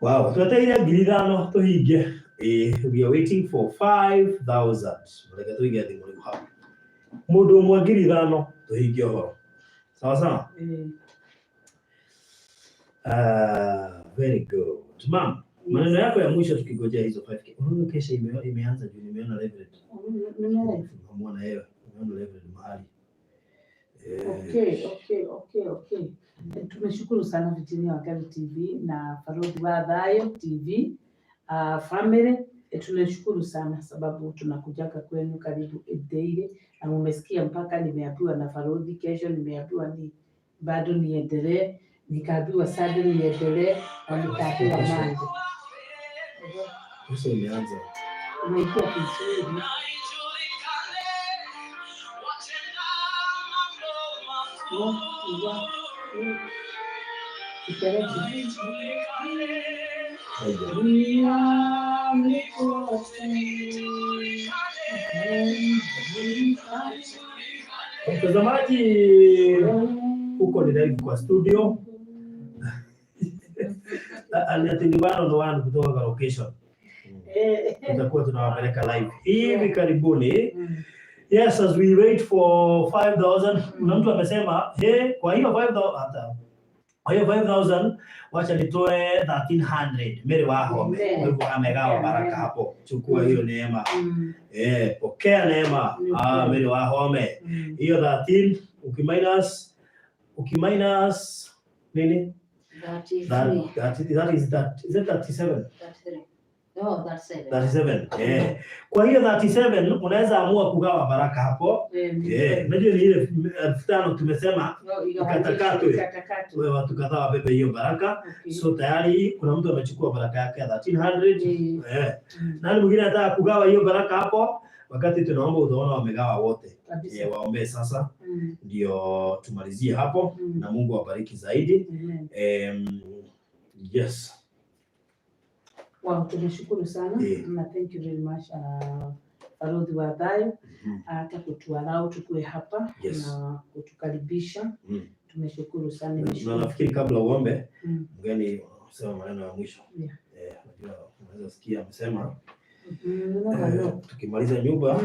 Wow, twetereire 5,000 tũhinge. We are waiting for 5,000. Reke tũige thimũ rĩu hau. Mũndũ ũmwe 5,000 tũhinge ũhoro. Sawa sawa? Very good. Ma'am, maneno yako ya mwisho tukigojea hizo 5K. Unaona kesha imeanza juu nimeona Reverend. Nimeona yeye, nimeona Reverend mahali. Okay. Tumeshukuru sana Virginia Wangari TV na Farodhi wa Thayo TV family. Tunashukuru sana sababu tunakujaga kwenu karibu daily na mumesikia mpaka nimeambiwa na Farodhi kesho, nimeambiwa ni bado niendelee. Nikaambiwa sasa niendelee na nikaambiwa Monday. Sasa imeanza. Umeingia vizuri. Wa, wa, wa. Ipeleke. Haija. Duniani kote. Mtazamaji, huko ni live kwa studio. Ati one on one kutoka kwa location. Tutakuwa tunawapeleka live hivi karibuni. Yes, as we wait for 5000, kuna mtu amesema, "Hey, kwa hiyo 5000, hata kwa hiyo 5000 wacha nitoe 1300." Mary Wahome. Kwa hivyo amegawa baraka hapo. Chukua hiyo neema. Eh, pokea neema. Ah, Mary Wahome. Hiyo 13 ukiminus nini? 33. That is that is it 37? 33. No, 37. 37. Eh. Kwa hiyo 37 unaweza amua kugawa baraka hapo. Eh, unajua ni ile 5,000 tumesema ikatakatwe. Ikatakatwe. Wewe watu kadhaa wabebe hiyo baraka. So tayari kuna mtu amechukua baraka yake ya 1300. Eh. Nani mwingine anataka kugawa hiyo baraka hapo? Wakati tunaomba utaona wamegawa wote. Kabisa. Eh, waombee sasa ndio tumalizie hapo na Mungu awabariki zaidi. Amen. Yes. Wow, tumeshukuru sana na thank you very much, Balozi wa Thayo, hata kutuallow tukue hapa na kutukaribisha. Tumeshukuru sana. Na Nimeshukuru. nafikiri kabla uombe, mgeni sema maneno ya mwisho. Eh, unajua unaweza sikia amesema Never know. Tukimaliza nyumba,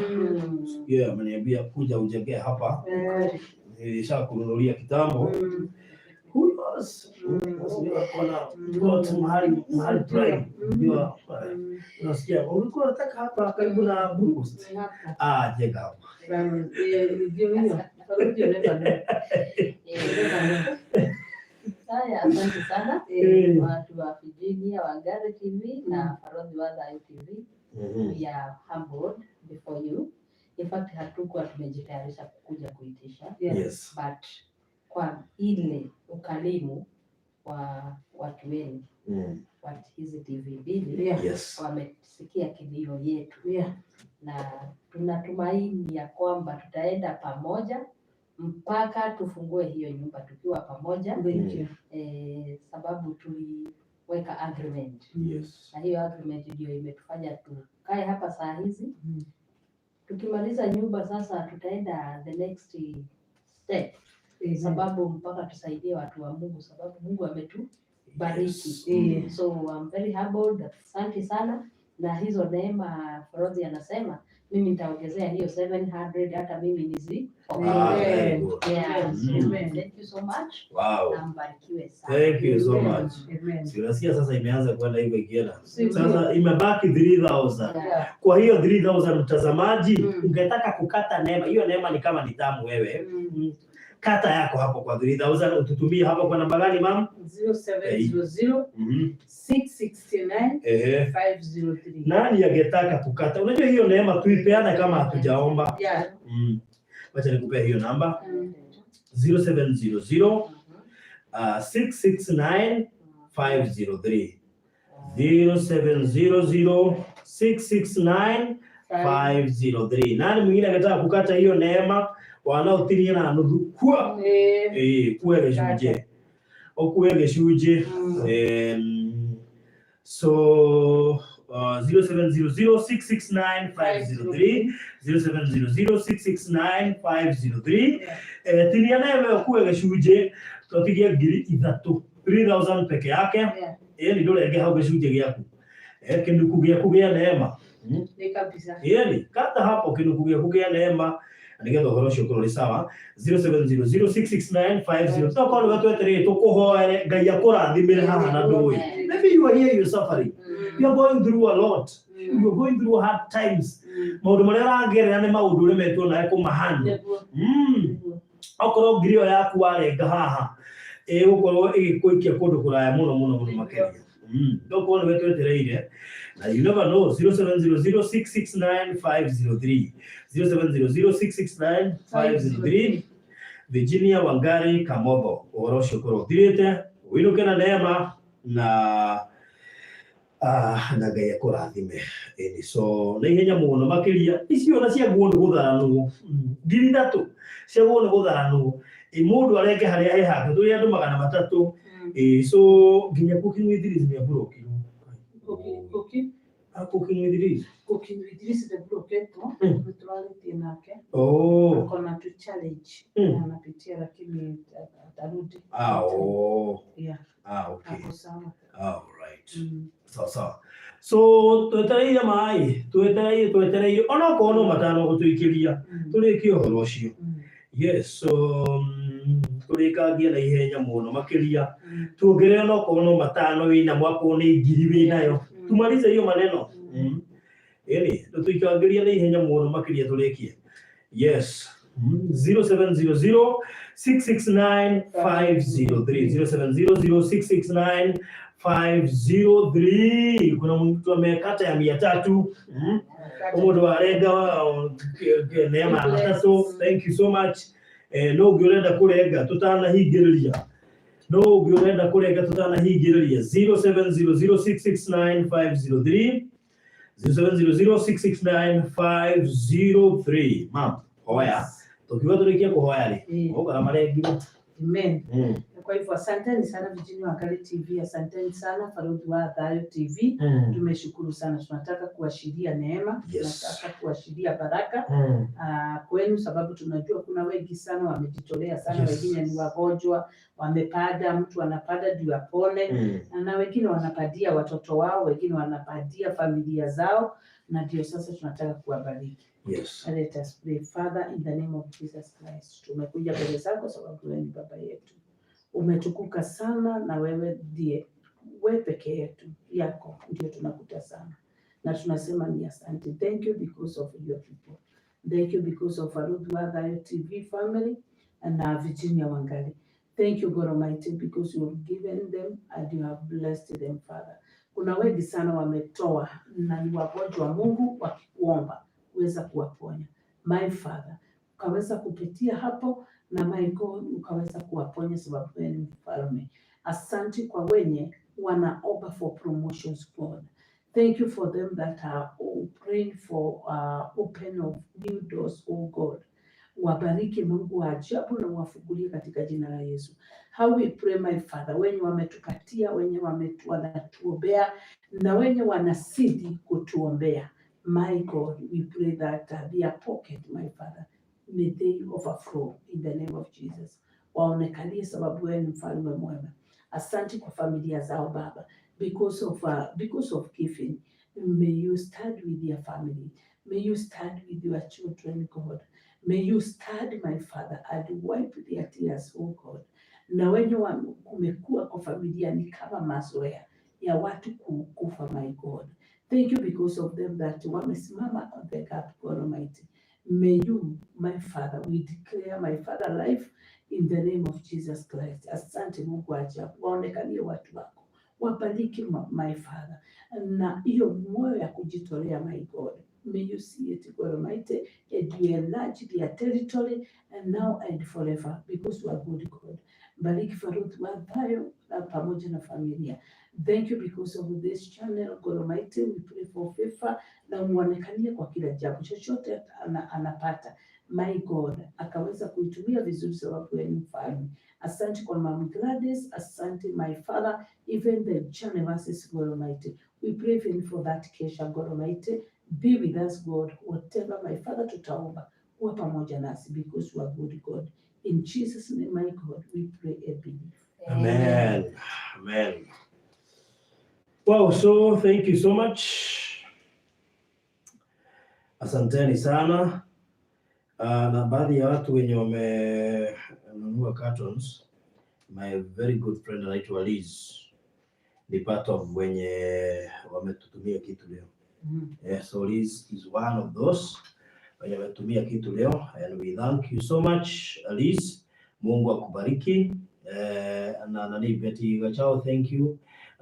yeye ameniambia kuja ujengee hapa. Nilishakununulia kitambo. Who knows? Unajua kuna plot mahali mahali prime. Unajua unasikia ulikuwa unataka hapa karibu na Blue Coast. Hapa. Ah, jenga hapo. Ndio hiyo. Balozi, you never know. You never know. Haya, asante sana watu wa Virginia Wangari TV na Farodhi wa Thayo TV. We are humbled before you. In fact, hatukuwa tumejitayarisha kukuja kuitisha, but kwa ile ukarimu wa watu wenu wa hizi TV mbili, wamesikia kilio yetu na tunatumaini ya kwamba tutaenda pamoja mpaka tufungue hiyo nyumba tukiwa pamoja. Thank you. Sababu tuliweka agreement na hiyo agreement ndio imetufanya tukae hapa saa hizi. Tukimaliza nyumba sasa tutaenda the next step, sababu mpaka tusaidie watu wa Mungu, sababu Mungu ametubariki. So I'm very humbled, asante sana na hizo neema. Farodhi anasema mimi nitaongezea hiyo 700 hata mimi nizi Ah, very good. Yeah. Amen. Thank you so much. Na mbarikiwe sana. Thank you so Amen. much. Amen. Si unasikia sasa imeanza kwenda hivyo ikienda. Sasa Sasa imebaki 3000. Kwa hiyo 3000, mtazamaji, ungetaka kukata neema, hiyo neema ni kama ni tamu wewe. Kata yako hapo kwa 3000, ututumie hapo kwa namba gani, ma'am? 0700 669 503. Nani angetaka kukata? Unajua hiyo neema tuipeana kama hatujaomba. Wacha nikupea hiyo namba, 0700 669 503, 0700 669 503. Nani mwingine angetaka kukata hiyo neema wanaotiria na nuthu kwa kuwe gĩcunjĩ, ũkue gĩcunjĩ. So 0700 669 503, 0700 669 503. Tinia neema ũkue gĩcunjĩ, tũtigie 3,000, 3000 peke yake. Ĩni ndũrenge hau gĩcunjĩ gĩaku, kĩnuku gĩaku gĩa neema. Nĩ kabisa. Ĩni kata hapo kĩnuku gĩaku kĩa neema na nĩgetha ũhoro ũcio ũkorwo ũrĩ sawa. 0700 669 50. Tokorwo nĩwe twetereire tũkũhoere Ngai akũrathimĩre haha na ndũĩ. Maybe you are here, you're suffering, you are going through a lot, you are going through hard times. Maũndũ marĩa ũragerera nĩ maũndũ ũremetwo nawe kũmahana. Nĩguo. Nĩguo. Okorwo ngiri ĩyo yaku warenga haha ĩgũkorwo ĩgĩkũikia kũndũ kũraya mũno mũno mũno makĩria. Tokorwo nĩwe twetereire na you never know. 0700 669 503, 0700 669 503, Virginia Wangari Kamotho. Ũhoro ũcio ũkorwo ũthirĩte. Winuke na neema na Ngai akũrathime. Ĩni, so na ihenya mũno makĩria icio ona cia nguo nĩ gũtharanwo, 3,000 cia nguo nĩ gũtharanwo. Ĩ mũndũ arenge harĩa he hake, tũrĩ andũ 300. Ĩ so nginya cooking with Liz nĩ aburokirwo. Cooking Ah, cooking with Liz. Cooking with Liz ndaburoketwo. Nĩtũrarĩtie nake. Oh. Akona tu challenge anapitia, lakini atarudi. Ah, oh. Yeah. Ah, okay. Ako sawa. All right. Sawa sawa. So twetereire maĩ, twetereire twetereire onokorwo no 5 gũtũikĩria tũrĩkie ũhoro ũcio. Yes, so tũrĩkangie na ihenya mũno makĩria tuongerere onokorwo no 5 wĩnamo, akorwo nĩ 1,000 wĩnayo, tumalize hiyo maneno. Ĩni tũtũikangĩria na ihenya mũno makĩria tũrĩkie. Yes. 0700 669 503, 0700 669 503. Kuna mtu amekata ya 300. Mũndũ warenga neema ya matatũ, thank you so much. No ũngĩ ũrenda kũrenga tũtanahingĩrĩria, no ũngĩ ũrenda kũrenga tũtanahingĩrĩria, 0700 669 503, 0700 669 503. Mam, hoya tukiuga tũrĩkie kũhoya rĩ, ũgara marengirwo. Amen. Kwa hivyo asanteni sana Virginia Wangari TV, asanteni sana Farodhi wa Thayo TV. Tumeshukuru sana, tunataka kuashiria neema, tunataka kuashiria baraka kwenu, sababu tunajua kuna wengi sana wamejitolea sana, wengine ni wagonjwa, wamepada, mtu anapada juu apone, na wengine wanapadia watoto wao, wengine wanapadia familia zao, na ndio sasa tunataka kuwabariki. Let us pray. Father, in the name of Jesus Christ, tumekuja mbele zako sababu wewe ni baba yetu. Umetukuka sana na wewe ndiye wewe peke yetu yako ndio tunakutazama na tunasema ni asante. Thank you because of your people. Thank you because of Farodhi wa Thayo TV family and Virginia Wangari. Thank you, God Almighty, because you have given them and you have blessed them, Father. Kuna wengi sana wametoa na ni wagonjwa, Mungu, wakikuomba uweza kuwaponya. My Father, ukaweza kupitia hapo na my God ukaweza kuwaponya sababu wewe ni mfalme. Asante kwa wenye wanaomba for promotions, God. Thank you for them that are praying for open of new doors, oh God. Wabariki Mungu wa ajabu na wafungulie katika jina la Yesu. How we pray, my Father, wenye wametupatia, wenye wanatuombea na wenye wanazidi kutuombea. My God, we pray that their pocket, my Father, may they overflow in the name of Jesus. Waonekanie sababu wewe ni mfalme mwema. Asante kwa familia zao Baba, because of giving. May you stand with your family. May you stand with your children, God. May you stand, my Father, and wipe their tears, oh God. Na wenye kumekuwa kwa familia ni kama mazoea ya watu kufa, my God. Thank you because of them that wamesimama on the gap, God Almighty. May you, my Father, we declare, my Father, life in the name of Jesus Christ. Asante Mungu wa ajabu, waonekanie watu wako, wabariki my Father, na hiyo moyo ya kujitolea, my God. May you see it, God Almighty, and you enlarge their territory and now and forever, because you are good God. Bariki Farodhi wa Thayo na pamoja na familia. Thank you because of this channel, God Almighty. We pray for favor na muonekanie kwa kila jambo chochote anapata. My God, akaweza kuitumia vizuri sababu wewe ni mfalme. Asante kwa Mama Gladys, asante my Father, even the journey mercies, God Almighty. We pray even for that kesha, God Almighty. Be with us, God, whatever, my Father, tutaomba, kuwa pamoja nasi because you are good God. In Jesus' name, my God, we pray and believe. Amen. Amen. Wow, so thank you so much. Asanteni sana. Na baadhi ya watu wenye wamenunua cartons, my very good friend anaitwa Liz ni part of wenye wametutumia kitu leo. Yeah, so Liz is one of those wenye wametumia kitu leo and we thank you so much, Liz. Mungu akubariki. Na nani, Betty Gachao, thank you.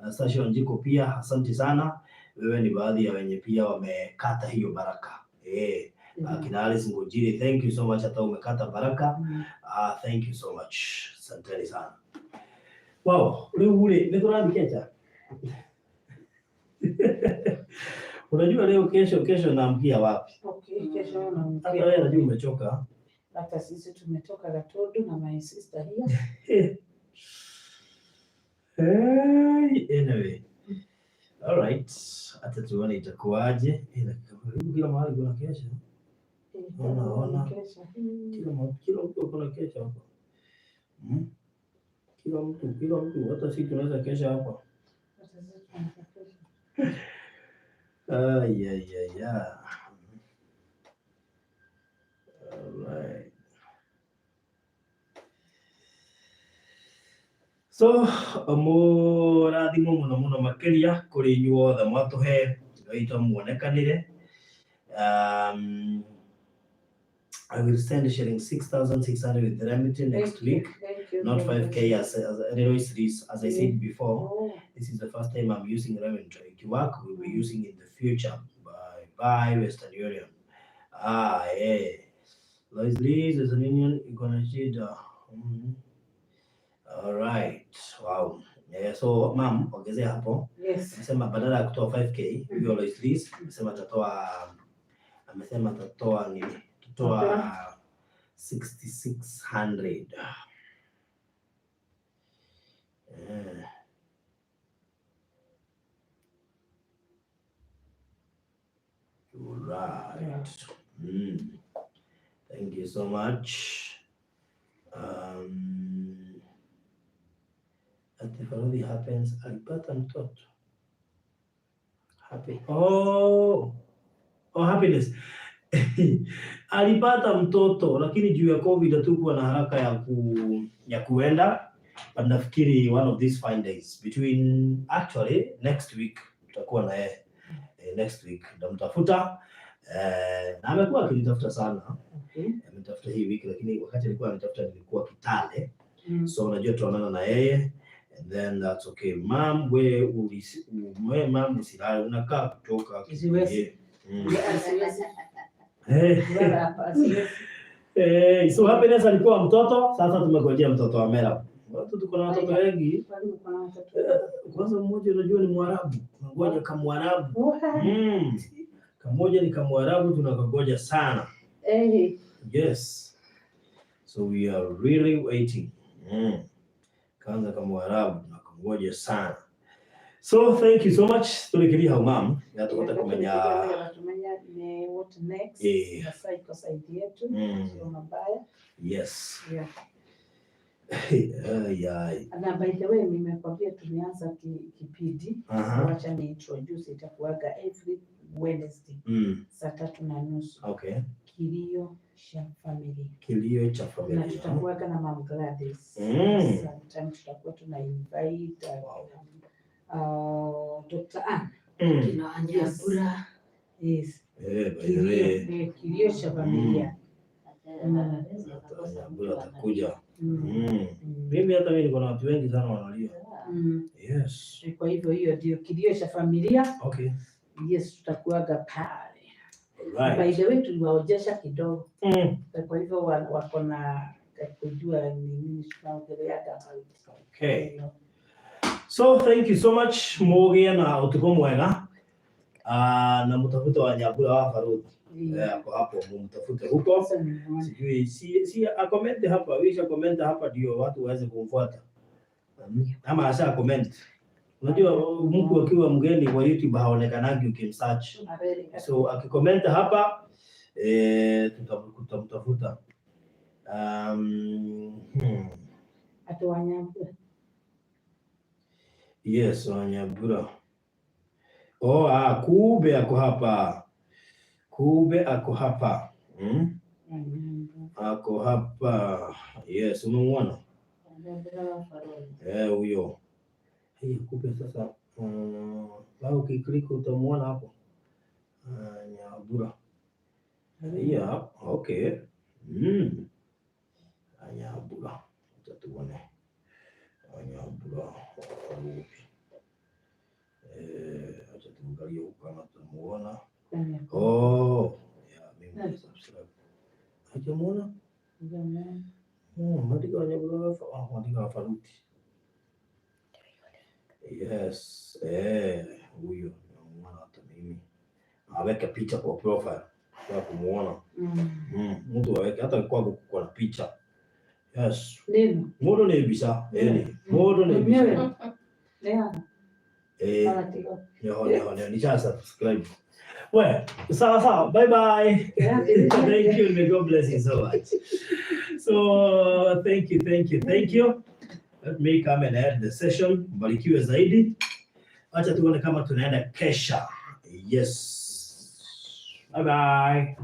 Sasha Wanjiko pia asante sana. Wewe ni baadhi ya wenye pia wamekata hiyo baraka. Akina Alice Ngojiri, thank you so much, hata umekata baraka. Thank you so much. Asanteni sana. Wow, leo ule nĩ tũrathiĩ Kecha. Unajua leo kesho naamkia wapi? Okay, kesho Hata unaamkia. wewe najua umechoka. Hata sisi tumetoka Gatodo na my sister here. Hey, anyway. All right. Hata tuone itakuwaje. Karibu kila mahali kuna kesha. Ona. Kesho. Kila mtu kuna kesha hapa. Kila mtu hata sisi tunaweza kesha hapa. Hata sisi tunaweza kesha. Ay, ay, ay, ay. All right. So, mũrathimwo mũno mũno makĩria kũrĩ inyuothe mwatũhe Ngai twamuonekanĩre. I will send sharing 6,600 with Remity next Thank you, week, thank you not very 5K much. as I said before. Oh, This is the first time I'm using Remedy. It work we'll be using in the future. Bye bye Western Union. Ah, yeah. Lois Lee, Western Union iko na shida. All right. Wow. Yeah, so ma'am, ongezea hapo. yes. Amesema badala ya kutoa 5K, huyo Lois Lee amesema atatoa nini? Atatoa 6600. Yeah. Right. Thank you so much. Ati Farodhi happens alipata mtoto. Happy. Oh, happiness. Alipata mtoto lakini juu ya COVID hatukuwa na haraka ya kuenda. But nafikiri one of these fine days between actually next week tutakuwa na yeye. Next week ndamtafuta. Na amekuwa akinitafuta sana. Okay. Ametafuta hii wiki lakini wakati alikuwa anitafuta nilikuwa Kitale. So unajua tuonana na yeye and then that's okay. Ma'am, we ma'am usilale unakaa kutoka. Siwezi. Siwezi. Kulala hapa, siwezi. So Happiness alikuwa mtoto, sasa tumegojea mtoto wa Mera. Watu tuko na watoto wengi. Kwani uko na watoto? Kwanza mmoja unajua ni Mwarabu. Tunangoja kamwarabu. Kamoja ni kamwarabu tunakangoja sana. Yes. So we are really waiting. Kwanza kamwarabu tunakangoja sana. So thank you so much. Tulikiria hau ma'am. Na tukate kumenya. Tumenya ni what next. Sasa iko side yetu. Sio mabaya. Yes. Yeah. Ay. Na by the way nimekwambia tumeanza kipindi. Wacha ni introduce, itakuwaga every Wednesday saa 3:30. Okay. Kilio cha familia. Kilio cha familia. Na tutakuwaga na Mom Gladys. Sometimes tutakuwa tuna invite Dr. Ann. Kina Wanyabura. Yes. By the way. Kilio cha familia. Wanyabura atakuja. Mimi hata mimi niko na watu wengi sana wanalia. Yes. Kwa hivyo hiyo ndio kilio cha familia. Okay. Yes, tutakuaga pale. Right. By the way tuliwaojesha kidogo. Kwa hivyo wako na kujua ni nini tunaongeleaga about. Okay. So thank you so much mugie na utuko mwega. Na mtafute Wanyabura wa Farodhi. Hapo hapo mumtafute huko. Sijui si akomente hapa, wisha comment hapa ndio watu waweze kumfuata. Ama asha comment. Unajua mtu akiwa mgeni kwa YouTube haonekanagi ukimsearch. So akikomenta hapa tutamtafuta. Ati Wanyabura. Yes, Wanyabura. Oh, Kube ako hapa. Kube ako hapa. Ako hapa. Yes, umemuona? Huyo. Hey, Kube sasa. Wao ukiklik utamuona hapo. Nyabura. Yeah, okay. Nyabura. Tutatuone. Nyabura. Acha tuangalie huko kama tutamuona. Oh, yeah, mimi subscribe. Hajamuona? Hajamuona. Andika Wanyabura, andika Faruti. Yes, eh, huyo namuona hata mimi. Aweke picha kwa profile kwa kumuona. Mtu aweke hata kwangu kuko na picha. Yes. Neno. Mundu ni mbica, ĩni. Mundu ni mbica. Yeah. Eh, Anatigo. niho niho niho nisha subscribe. We, sawa sawa. Bye bye. Yeah. Thank you. May God bless you so much. So thank you, thank you, thank you. Let me come and end the session. Mbarikiwe zaidi. Acha tuone kama tunaenda kesha. Yes. Bye bye.